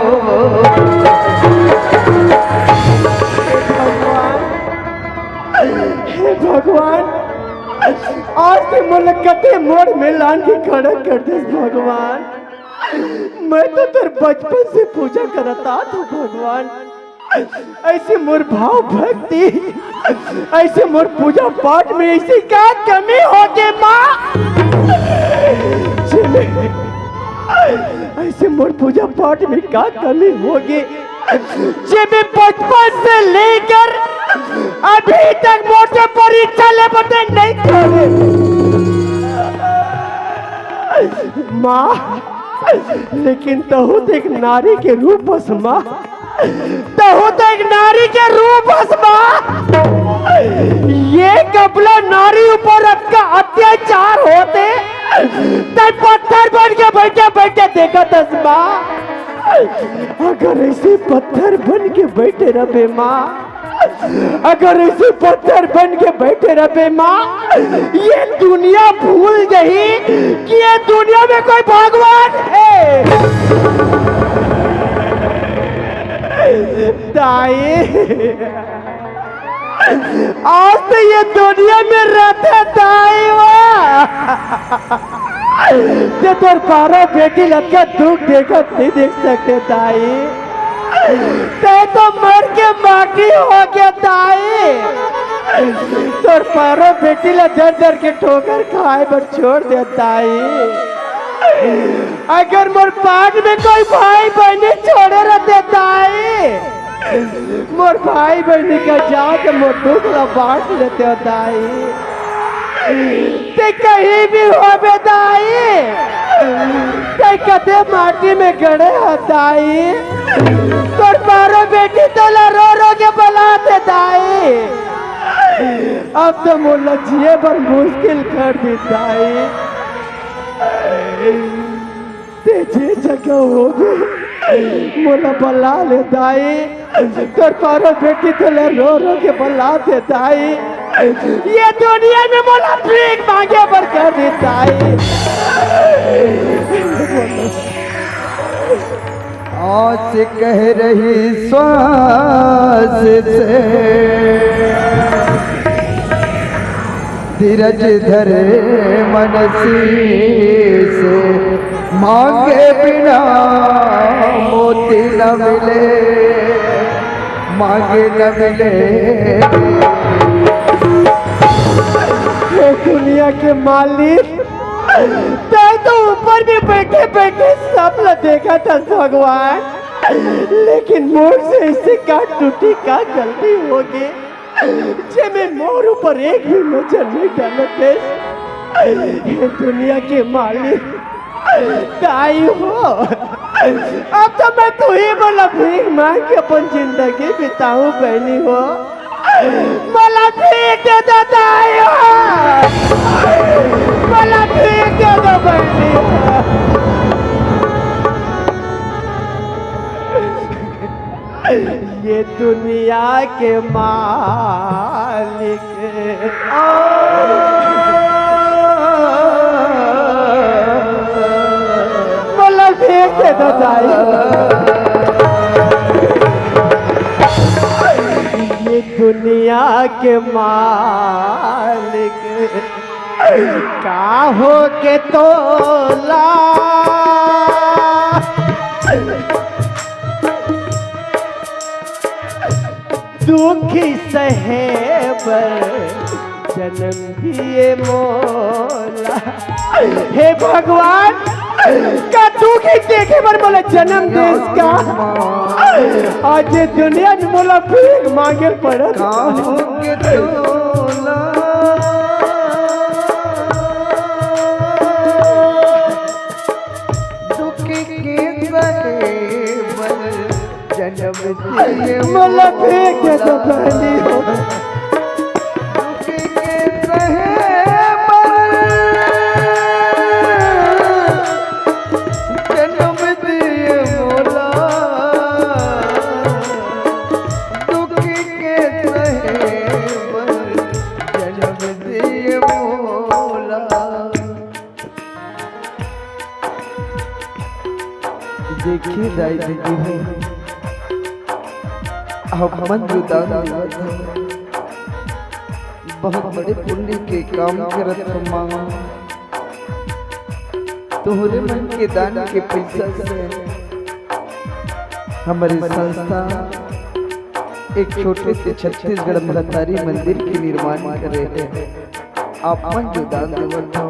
हे भगवान, आज ते मोला कते मोड़ में लान के खड़ा कर देस भगवान। मैं तो तोर बचपन से पूजा करत आत हूँ भगवान। ऐसे मोर भाव भक्ति, ऐसे मोर पूजा पाठ में ऐसे का कमी होगे माँ? जेमे, ऐसे मोर पूजा पाठ में का कमी होगे? जेमे बचपन से लेकर अभी तक मोर से परीक्षा ले बते नहीं करे। माँ, लेकिन तहू तो एक नारी के रूप हस माँ। तहू तो एक नारी के रूप हस माँ। ये कबला नारी ऊपर अतका अत्याचार होथे, तैं पत्थर बन के बैठे बैठे देखत हस माँ। अगर ऐसे पत्थर बन के बैठे रहबे माँ, अगर ऐसे पत्थर बन के बैठे रहबे माँ, ये दुनिया भूल जाही कि ये दुनिया में कोई भगवान हे। दाई, आज तो ये दुनिया में रहते दाई वा। ते तोर बारह बेटी लग के दुख देखत नहीं देख सकते दाई। ते तो मर के माटी हो गया दाई। तोर बारह बेटी ला दर दर के ठोकर खाए बर छोड़ दे दाई। अगर मोर पाट में कोई भाई बहनी छोड़े रहते दाई, मोर भाई बहनी का जाके मोर दुख ला बांट लेते हो दाई। ते कहीं भी होबे दाई, ते कते माटी में गड़े हो दाई, तोर बारह बेटी तोला रो रो के बलाते दाई। अब तो मोला जिए बर मुश्किल कर दी दाई। ते जे जगह होबे, मोला बला ले दाई। तोर बारह बेटी तोला रो रो के बला दे दाई। ये दुनिया में मोला भीख मांगे बर कर दे दाई। आस कह रही श्वास से, धीरज धरे मन शीश, मांगे बिना मोती न मिले, मांगे न मिले। हे दुनिया के मालिक, तैं तो ऊपर में बैठे बैठे सब ला देखत हस भगवान, लेकिन मोर से ऐसे का टूटी, का गलती होगे? जेमे मोर ऊपर एक भी नजर नहीं डालत हे। हे दुनिया के मालिक, दाई हो, अब तो मैं तुही मोला भीख मांग के अपन जिंदगी बिताऊं बहनी हो। मोला भीख दे दो दाई हो, मोला भीख दे दो बहनी हो। ये दुनिया के मालिक। ये दुनिया के मालिक का हो के तोला दुखी सहे बर जन्म दिए मोला। हे भगवान, का दुखी देखे बर मोला जन्म देस का? आज दुनिया में मोला भीख मांगे पड़त। दुख के सहे बर जन्म दिए मोला भीख दे तो बहनी हो। दुख के सहे बर जन्म दिए मोला। दुख के सहे बर जन्म दिए मोला। देखिए दाई दीदी हो, आप मन जो दान देवत हो, बहुत बड़े पुण्य के काम करत हो माँ। तोहरे मन के दान के पैसा से हमरे संस्था एक छोटे से छत्तीसगढ़ महतारी मंदिर के निर्माण करे हे। आप मन जो दान देवत हो,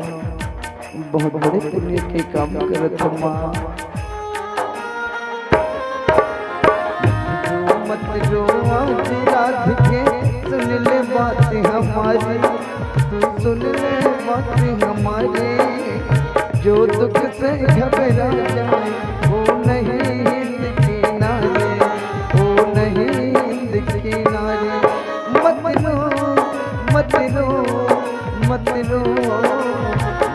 बहुत बड़े पुण्य के काम करत हो माँ। मत रो आज राधिके, सुन ले बात हमारी, तू सुन ले बात हमारी। जो दुख से घबरा जाए, वो नहीं हिंद की नारी, वो नहीं हिंद की नारी। मत रो, मत रो, मत रो,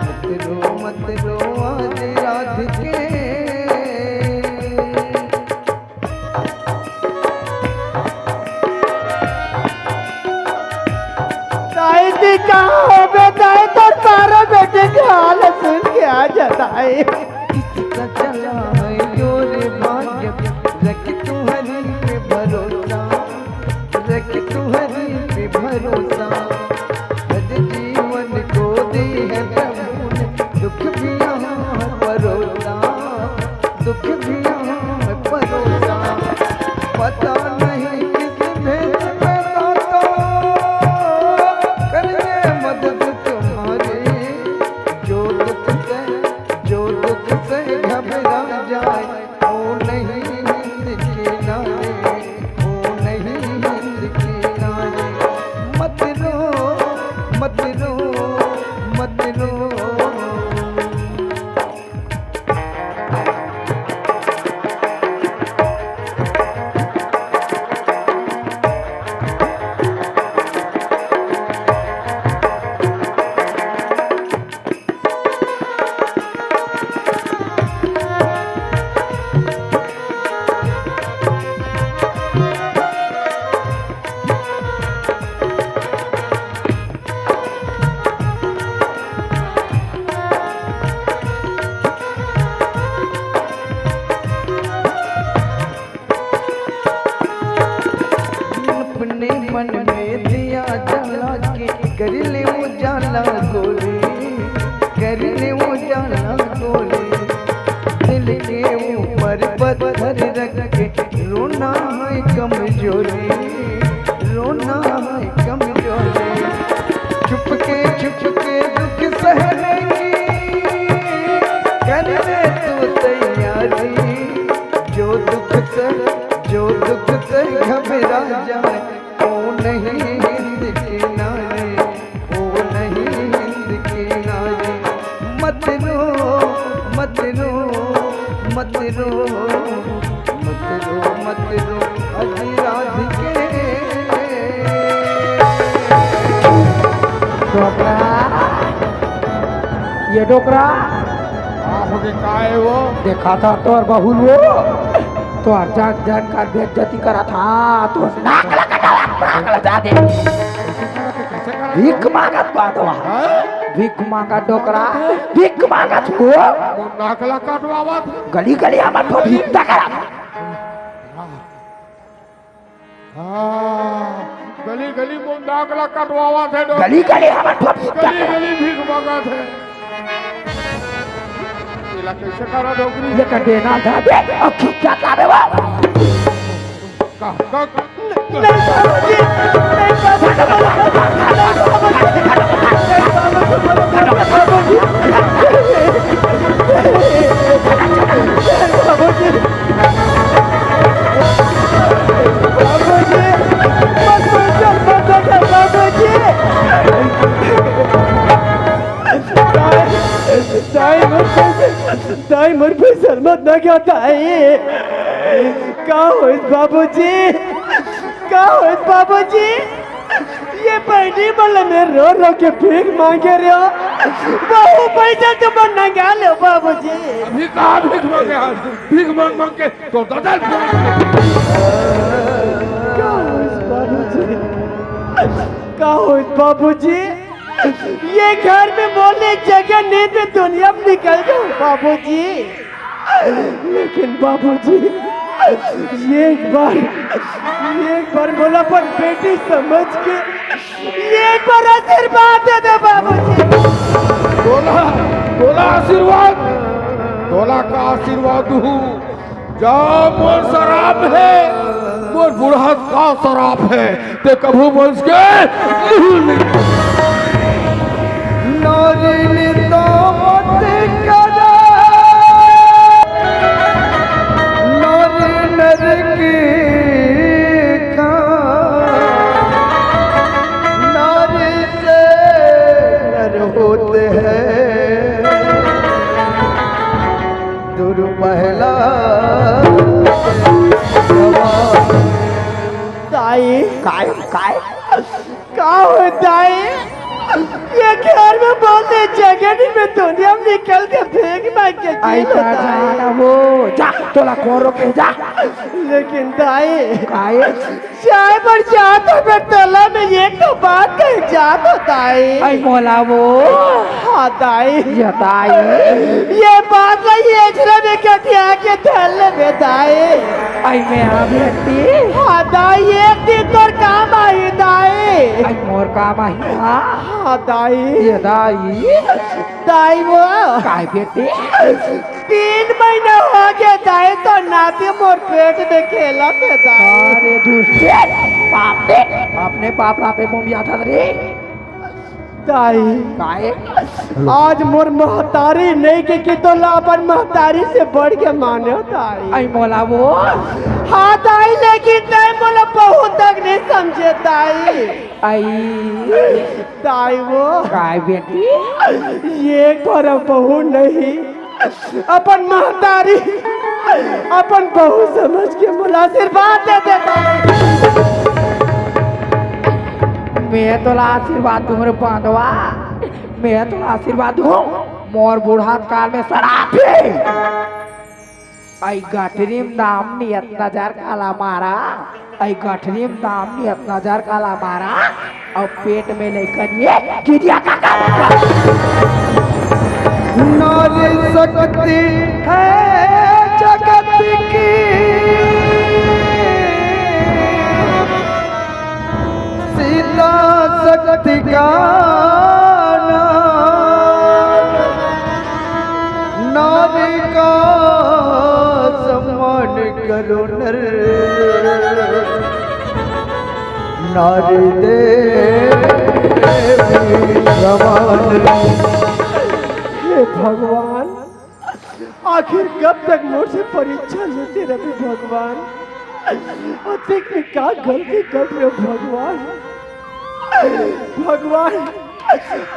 मत रो, मत रो आज राधिके। दाई जी कहाँ हो बे दाई, तोर बारह बेटे के हाल सुन के आ जा दाई। किसका चला है जोर भाग्य, रख तू हरि पे भरोसा, रख तू हरि पे भरोसा। हर जीवन को दी है प्रभु ने, दुख भी यहाँ परोसा, दुख भी यहाँ परोसा। पता नहीं किस भेष में दाता करिए मदद तुम्हारी। जो दुख से, जो दुख से घबरा जाए, ओ नहीं हिंद की नारी, ओ नहीं हिंद की नारी। मत रो, मत रो, मत रो। अपने मन में दिया जला के कर ले उजाला गोरी, कर ले उजाला गोरी। दिल के ऊपर पत्थर रख के रोना है कमजोरी, रोना है कमजोरी। छुप के, छुप के दुख सहने की कर ले तू तैयारी। जो दुख से, जो दुख से घबरा जाए, ओ नहीं हिंद की नारी, ओ नहीं हिंद की नारी। मत रो, मत रो, मत रो, मत रो, मत रो, अजी राधिके। डोकरा, ये डोकरा। का हो गे, का हे वो? देखा था तोर बहू वो, तोर जान जान कर बेइज्जती करा था, तो नाक लगा, नाक लगा दे। कैसे करा? भीख मांगत बात हुआ। हाँ? भीख मांगा डोकरा, भीख मांगा तू। मोर नाक ला कटवावत हे। गली गली हमर फफीता करा। हाँ, गली गली मोर नाक ला कटवावत हे डोकरा। गली गली हमर फफीता गली करा। गली भीख मांगत हे। एला कैसे करा डोकरी? ये कर देना था बे, अब खिंचा था बे वो। का, का, का? नहीं बाबूजी, नहीं बाबूजी, नहीं बाबूजी, नहीं बाबूजी, बाबूजी, बाबूजी, मत मार, मत मार, बाबूजी। दाई, दाई, मत मार। दाई, मोर पैसा मत नंगा दाई। का होइस बाबूजी? का होइस बाबूजी? ये बहिनी मन ल मैं रो रो के भीख मांगे रेहेंव। वहू पैसा तो मन नंगा ले बाबूजी। अभी कहाँ भीख मांगे हस? भीख मांग मांग के तो ददल का होइस बाबूजी? का होइस बाबूजी? ये घर में मोर ले जगह नहीं, मैं दुनिया में निकल जाऊं बाबूजी। लेकिन बाबूजी, ये एक बार, ये एक बार मोला अपन बेटी समझ के ये एक बार आशीर्वाद दे दे बाबूजी। तोला, तोला आशीर्वाद, तोला का आशीर्वाद दूँ? जा मोर सराप हे, मोर बुढ़ा का सराप हे, ते कभू बंस के नहीं। नारी निंदा मत करा, नारी नर की खान, नारी से नर होते हैं। दुर्बहला दाई, काय, काय? का होता है? ये घर में बहुत ही जगह नहीं, मैं दुनिया में निकल के भीख मांग के जी आई लेता है। जाना वो, जा, तोला कौन रोके, जा। लेकिन दाई, काय? चाय पर जा तो मैं तला में ये तो बात कह जा तो दाई। आई मोला वो। हाँ दाई। ये दाई। ये बात नहीं, ये जरा में कटिया के धल में दाई। आई मैं आ बेटी। हाँ दाई, एक दिन तोर काम आई दाई। आई मोर काम आई। हाँ। हाँ दाई। ये दाई। दाई वो। काय बेटी? तीन महीना हो गया दाई, तो नाती मोर पेट में खेलत हे दाई। अरे दुष्ट, बाप रे, अपने बाप ला पे मुंह आता रे। दाई, काय? आज मोर महतारी नहीं के, के तो ला अपन महतारी से बढ़ के माने दाई। आई मोला वो। हाँ दाई, लेकिन दाई मोला बहुत तक नहीं समझे दाई। आई। दाई वो। काय बेटी? ये घर बहू नहीं, अपन महतारी, अपन बहू समझ के मोला आशीर्वाद दे दे दाई। मैं तोला आशीर्वाद दूँ रे बांधवा, मैं तोला आशीर्वाद दूँ। मोर बुढ़ात काल में सराप हे। आई गठरी म दाम नियत नजर काला मारा, आई गठरी म दाम नियत नजर काला मारा, अउ पेट में लइकन ये गिरिया का, का, का। नारी शक्ति है जगत की, सीता शक्ति का नाम। नारी का सम्मान करो नर, नारी देवी समान। हे भगवान, आखिर कब तक मोर से परीक्षा लेते रहे भगवान? अतिक में का गलती कर रहे हो भगवान? भगवान,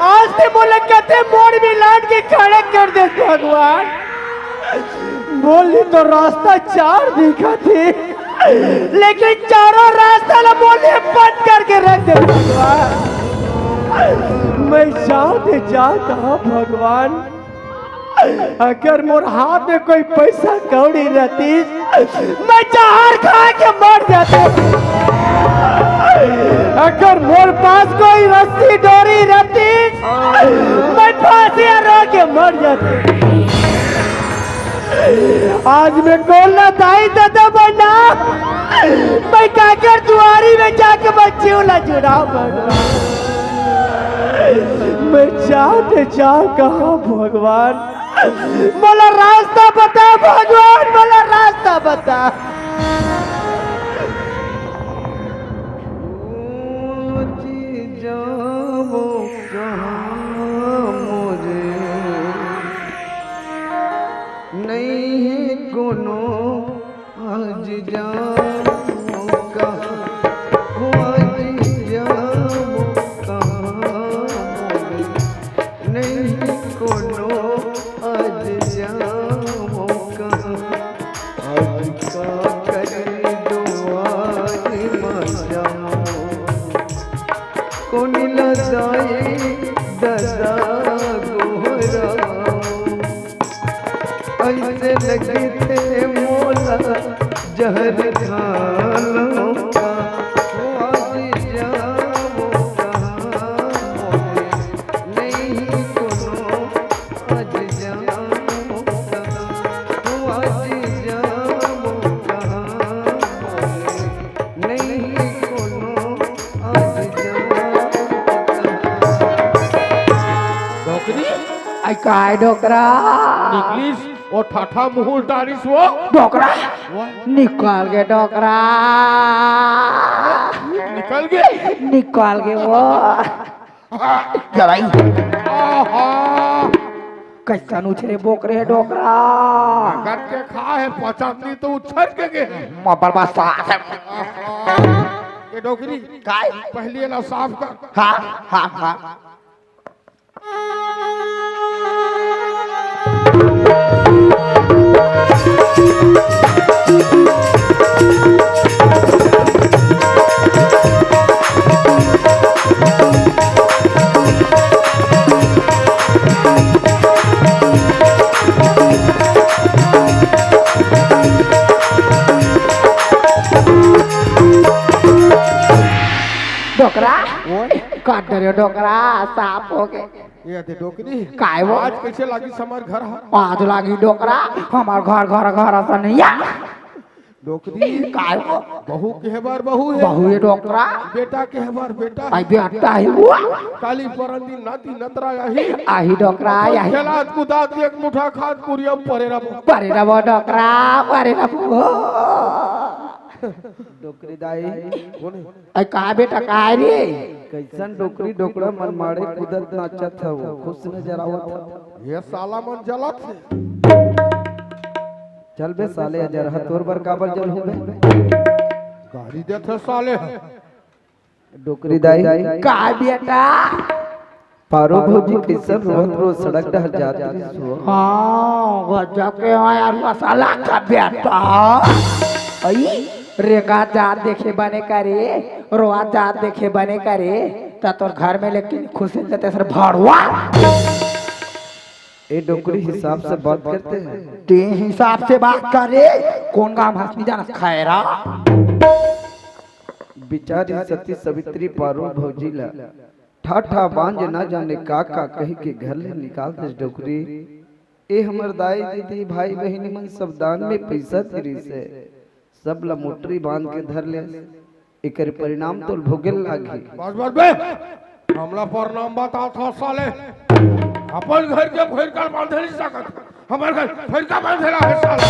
आज ते मोला कते मोड़ में लान के खड़ा कर दे भगवान। मोला तो रास्ता चार दिखत हे, लेकिन चारों रास्ता ला मोला बंद करके रख दे भगवान। मैं जाऊं ते जाऊं कहां भगवान? अगर मोर हाथ में कोई पैसा कौड़ी रहती, मैं जहर खा के मर जाते। अगर मोर पास कोई रस्सी डोरी रहती, मैं फांसी रो के मर जाते। आज मैं कोन ला दाई ददा बनना? मैं काकर दुआरी में जाके बच्चे वाला जुड़ा बनना? मैं जाते जा कहाँ भगवान? मोला रास्ता बता भगवान, मोला रास्ता बता। कहाँ मोरे नहीं हे कोनो, आज जाओ कहाँ, आज जाओ कहाँ मोरे नहीं कोनो, आज जाओ कहाँ। आज का करी दुआर मा जाओ, कोन ला दाई ददा गोहराओ। अइसे लगथे मोला जहर खा लूं का। ओ आज जाओ कहाँ मोरे नहीं कोनो, आज जाओ कहाँ। ओ आज जाओ कहाँ मोरे नहीं कोनो, आज जाओ कहाँ। डोकरी? आई काय डोकरा? निकलिस, ओ ठाठा मुहुल डारिस वो। डोकरा? वो? निकल गे डोकरा। निकल गे? निकल गे वो। जराई। आहा। कैसन उछरे बोकरे हे डोकरा? गट के खा हे, पचत नहीं तो उछर के गे। मबर बसा। आहा। ये डोकरी। काय? पहले ना साफ कर। हाँ, हाँ, हाँ। डोकरा, ओए। काट डरे डोकरा, साफ हो गे। ये दे डोकरी। काय वो? आज कैसे लागी हमर घर हा? आज लागी डोकरा, हमर घर, घर, घर असन नहीं आ। डोकरी। काय वो? बहू के बर बहू हे। बहू हे डोकरा। बेटा के बर बेटा। आई बेटा हे वो। काली परन दिन नाती नतरा आही। आही डोकरा, अपन आही। खेलात कुदात एक मुठा खात कुरियम परे रबो। परे रबो डोकरा, परे रबो। डोकरी दाई। कोन हे? अरे का बेटा, का रे? कैसन डोकरी डोकरा मन माड़े कूदत नाचत हव, खुश नजर आवत हव। ये साला मन जलत हे। चल बे साले, अजरहा तोर बर काबर जलहूं बे? गारी देत हे साले। डोकरी दाई। का बेटा? पारो भौजी कैसन रोत रोत सड़क डहर जात रहिस हो? हाँ, गजब के हो यार, वो साला का बेटा। आई, रेंगा जात देखे बने करे, रोआ जात देखे बने करे, त तोर घर में लेकिन खुशी देते सर भाड़वा। ए डोकरी हिसाब से बात करते हैं। ते हिसाब से बात करे, कोन गांव हंसनी जाना खैरा? बिचारी सती सवित्री पारो भौजी ला ठाठा बांझ ना जाने का का कहि के घर ले निकाल देस डोकरी। ए हमर दाई दीदी भाई बहिनी मन सब दान में पइसा दे रिहिस हे, सब ला मोटरी बांध के धर ले। एकर परिणाम तोल भोगे ल लागही। बस बस बे, हमला परिणाम बताथस साले। अपन घर के फइरका बांधे नहीं सकत, हमर घर फइरका बांधे ला हे साले।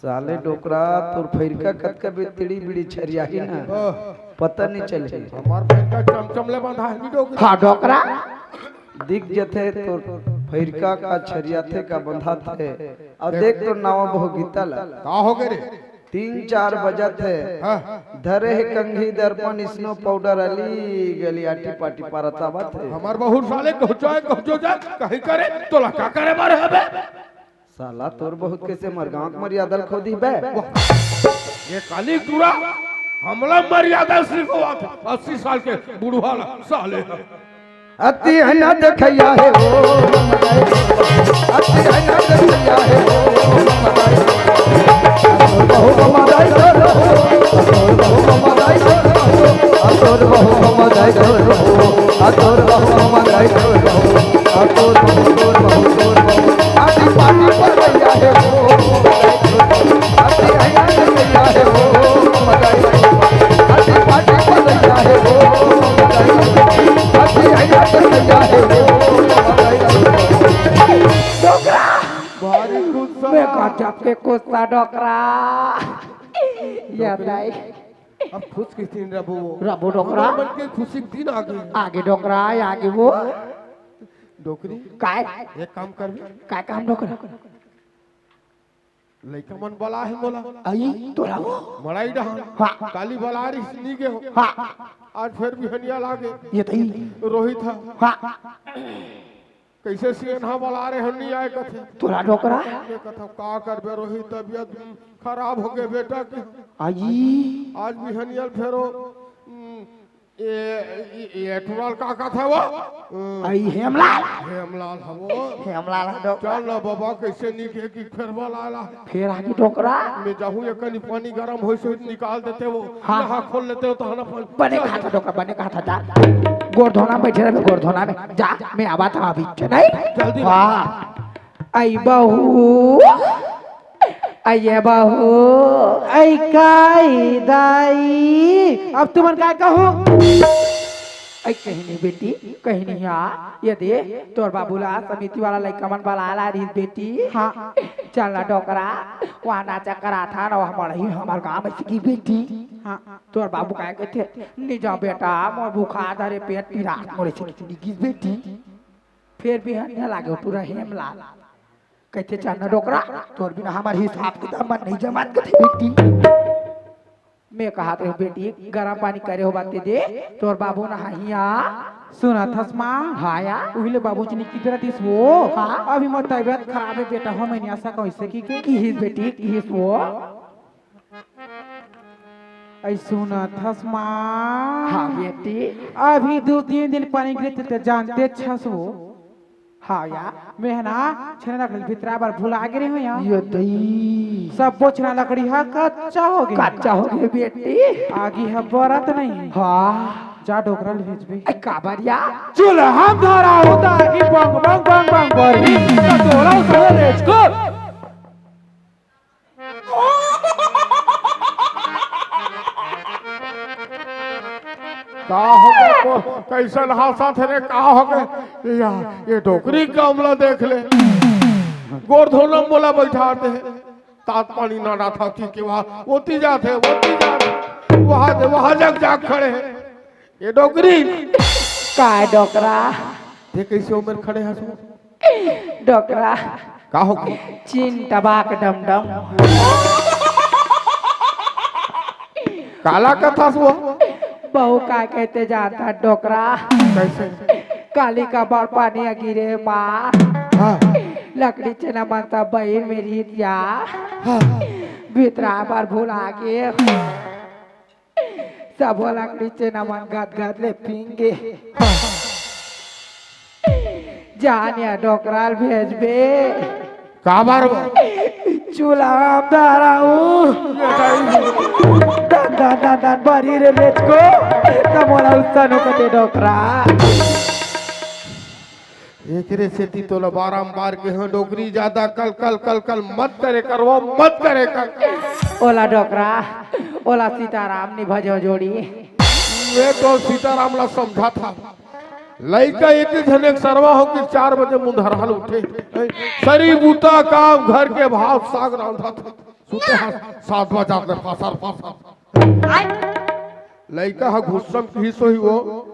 साले डोकरा, तोर फइरका कतका बेर तिड़ी बिड़ी छरियाही ना, ओह। पता नहीं चलही। हमर फइरका चमचम ले बंधा हे नी डोकरा। हाँ डोकरा। दिख जथे तोर फइरका का छरियाथे का बंधाथे। अउ देख तोर नावा बहू गीता ला। का हो गे रे? तीन चार बजत हे। हाँ। धरे हे कंघी दर्पण snow powder अली गली आटी पाटी पारत आवत हे। हमर बहू साले कहचो जाय, कहचो जाय, कहीं करे, तोला का करे बर हे बे? साला तोर बहुत कैसे मर गांव के मर्यादा ल खो दी बे। ये काली टूरा हमला मर्यादा सिखावत अस्सी साल के बुढ़वा ला साले। अति है ना देखैया हे ओ ममदाई, अति है ना देखैया हे ओ ममदाई। बहु ममदाई करो, बहु ममदाई करो। आ तोर बहू मम दाई तोर बहू, आ तोर बहू मम दाई तोर बहू, आ तोर बहू, तोर बहू, तोर बहू। आटी पाटी पर गया है वो, आटी हैया कर गया है वो, मम दाई तोर बहू। आटी पाटी पर गया है वो, मम दाई तोर बहू। आटी हैया कर गया है वो, मम दाई तोर बहू। डोकरा। भारी गुस्सा। मैं गजब के गुस्सा डोकरा। या दाई। अब खुश किस दिन रबो वो? रबो डोकरा। हमर मन के खुशी के दिन आगे। आगे डोकरा, आगे वो। डोकरी। काय? एक काम करबे। काय काम डोकरा? लइका मन बला हे मोला। आई, तोला वो? मड़ई डहान। हाँ। काली बला रिहिस नी गे हो। हाँ। आज फेर बिहनिया लागे। ये तई। रोहित हा। हाँ। कइसे सियनहा बला रे हन, नी आय कथे। तोला डोकरा? मैं कथव, का करबे रोहित, तबियत खराब हो गे बेटा के। आई। आज बिहनिया ल फेरो, उम, ए, ए, ए, टुरा ल का कथे वो? उम, आई हेमलाल। हेमलाल हवो। हेमलाल हवो। चल ना बाबा, कइसे नी गे कि फेर बला ला। फेर आगे डोकरा। मैं जाहूँ, एक कनी पानी गरम होइस होही त निकाल देते वो। हाँ। नहा खोल लेते हो तो हना पानी। बने कहा था डोकरा, बने कहा था, जा। गोड़ धोना में बैठे रहे, गोड़ धोना में। जा, मैं आवा था अभी, नहीं? जल्दी। हाँ। आई बहू, आई ये बहू, आई काई दाई। अब तुमन काय कहो? अई कहीं नहीं बेटी, कहीं नहीं। आ, ये दे, तोर बाबू ला समिति वाला लइका मन बला ला रहिस बेटी। हाँ। चल ना डोकरा, वहाँ नाचा करा था ना, वहाँ मड़ई हमर गाँव में सिकी बेटी। हाँ। तोर बाबू काय कथे, "नी जा बेटा, मोर बुखार धरे, पेट पीरा, मोरे सिकी नी गिस बेटी।" फिर भी हनिया लागे, टुरा हेमलाल। कथे, "चल ना डोकरा, तोर बिना हमर हिसाब किताब मन नहीं जमात," कथे बेटी। मैं कहा तो बेटी, गरम पानी करे हो बाते दे, तोर बाबू नहाही आ। सुनत हस माँ? हाँ या। उहिले बाबूजी ने किधर दिस वो? हाँ। अभी मोर तबियत खराब है बेटा, हो मैंने ऐसा कैसे की के? किहिस बेटी, किहिस वो? अई सुनत हस माँ? हाँ बेटी। अभी दू तीन दिन पानी गिरे ते जानते छस वो। हाँ या। मैं ह ना छेना लकड़ी भितरा बर भुला गे रहे हूँ या। ये दई। सब बोचना लकड़ी हा कच्चा हो गया। कच्चा हो गया बेटी। आगी हा बरत नहीं। हाँ। जा डोकरा ल भेजबे। ए, काबर या? चूल्हा में धरा होता आगी बंग बंग बंग बंग बरही। तो तोला उठा ले रेचको। का हो गे? को-, कइसन हँसत हे रे? का हो गे? या, ये डोकरी काम ला देख ले। गोड़ धोना मोला बइठा दे। तात पानी ना डाथा की के वहाँ, ओती जात हे, ओती जात हे। वहाँ दे, वहाँ जग जाग खड़े हे। ये डोकरी। काय डोकरा? ते कइसे उमर खड़े हस वो? डोकरा। का हो गे? चीन टबाक डमडम। काला कथस वो? बहू का कहते जानता डोकरा। कइसे? काली का बार पानी गिरे माँ। हाँ। लकड़ी छेना मन सब बहिर में रहिस या। हाँ। भितरा बर भुला गे। सबो लकड़ी छेना मन गदगद ले पींगे। जान या डोकरा ल भेजबे। काबर वो? चूल्हा में धरा हूँ। धन, धन, धन, धन, बरी रे रेचको। त मोला उत्सा नो कते डोकरा। एकरे सेती तोला बारंबार के हूँ, डोकरी जादा कल, कल, कल, कल मत करे कर, वो मत करे कर। ओला डोकरा, ओला सीताराम नि भजो जोड़ी। मैं तो सीताराम ला समझाथंव। लइका एक ही झन एक सरवा हो के चार बजे मुंधरहा ले उठे। सरी बूता काम, घर के भात साग रांधथे। सुते हा सात बजे ले फासर फासर। लइका हा गुस्सा में किहिस होही वो।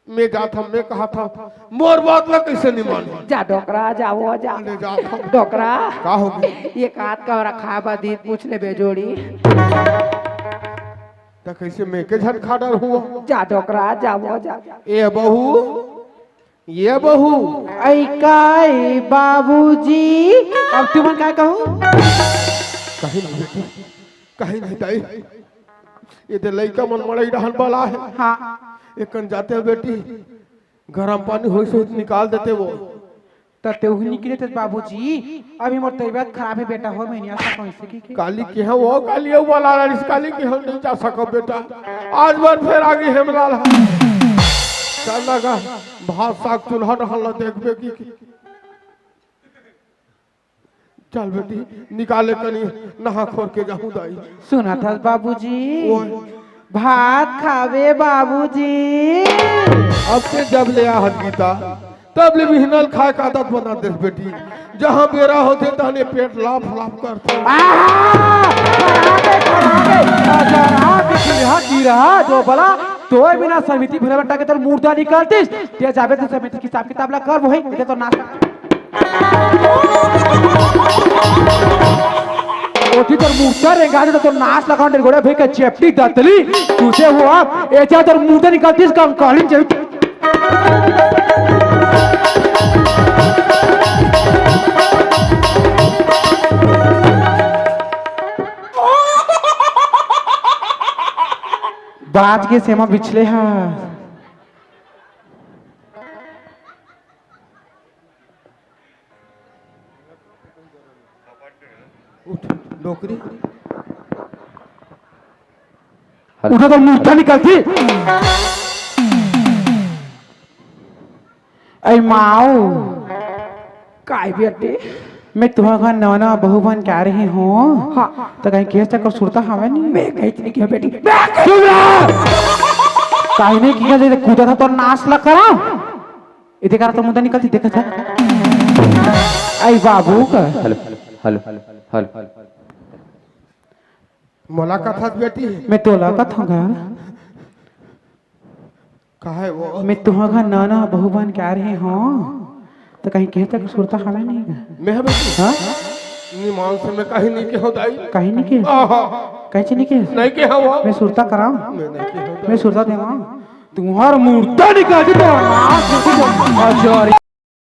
मैं जाथंव, मैं कहाथंव, मोर बात ला कइसे नि मानही? जा डोकरा, जा वो जा। ले जाथंव। डोकरा। का हो गे? एक आध कौरा खाए बर दीस त पूछ लेबे जोड़ी। त कइसे मैं के झन खा डरहूँ? जा डोकरा, जा वो जा। ए बहू, ए बहू। अई काय बाबूजी, अब तुमन का कहू? कहीं नहीं बेटी, कहीं नहीं दाई। ये दे लइका मन मड़ई डहान बला हे। हाँ। एकन जाते बेटी, गरम पानी होइस होही त निकाल देते वो। त तेहू निकले थे बाबूजी, अभी मोर तबीयत खराब हे बेटा हो, मैं नहीं आ सकूं इसे की, की। काली के हम वो काली वो वाला लालिस काली के हम नहीं जा सको बेटा। आज बार फिर आगे हेमलाल है। चल लगा भात साग चूल्हा डहल ला देखबे की, की। चल बेटी निकाले कनी नहा खोर के जाहूं दाई। सुना था बाबूजी, ओए। भात खावे बाबूजी। अब से जब ले आहत गीता तब ले बिहनल खाए का आदत बना दे बेटी। जहां बेरा होथे तहने पेट लाफ लाफ करथे। आहा! खराबे, खराबे। अजरा के खीरा, खीरा, जो बला, तोय बिना समिति भले बट्टा के तोर मुर्दा निकलतिस। ते जाबे तो समिति के हिसाब किताब ला कर वही, ते तो नाश। ओती तोर मुर्दा रेंगा दे तो नाश लगा दे गोड़े भाई के चेपटी दतली। तुझे वो आप, ए जा तोर मुर्दा निकलतिस कंकालीन चल। बाज के सेमा बिछले हा। उठ, डोकरी। उठा तो मुर्दा निकलती। ऐ माऊ। काय बेटी? मैं तुहा घर नवा नवा बहू बन के आ रही हूँ। हाँ। तो कहीं केस तक सुरता हवे नहीं? मैं कहीं नहीं किया बेटी। चुप रह। कहीं नहीं किया, जैसे कूदा था तो नाश लग करा। इधर करा तो मुर्दा निकलती, देखा था। आई बाबू का। Hello, hello, hello. मोला कथस बेटी। मैं तोला कथंव गा। काहे वो? मैं तुहा घर नवा नवा बहू बन के आ रही हूँ, तो कहीं केस तक सुरता हवे नहीं गा? मैं बेटी। हाँ? निमान से मैं कहीं नहीं के हो दाई। कहीं नहीं के? आहा। कहीं से नहीं के? नहीं के हवा। मैं सुरता कराऊं? मैं नहीं के हो दाई। मैं सुरता देवाऊं? तुम्हार मुर्दा निकाल दे तो।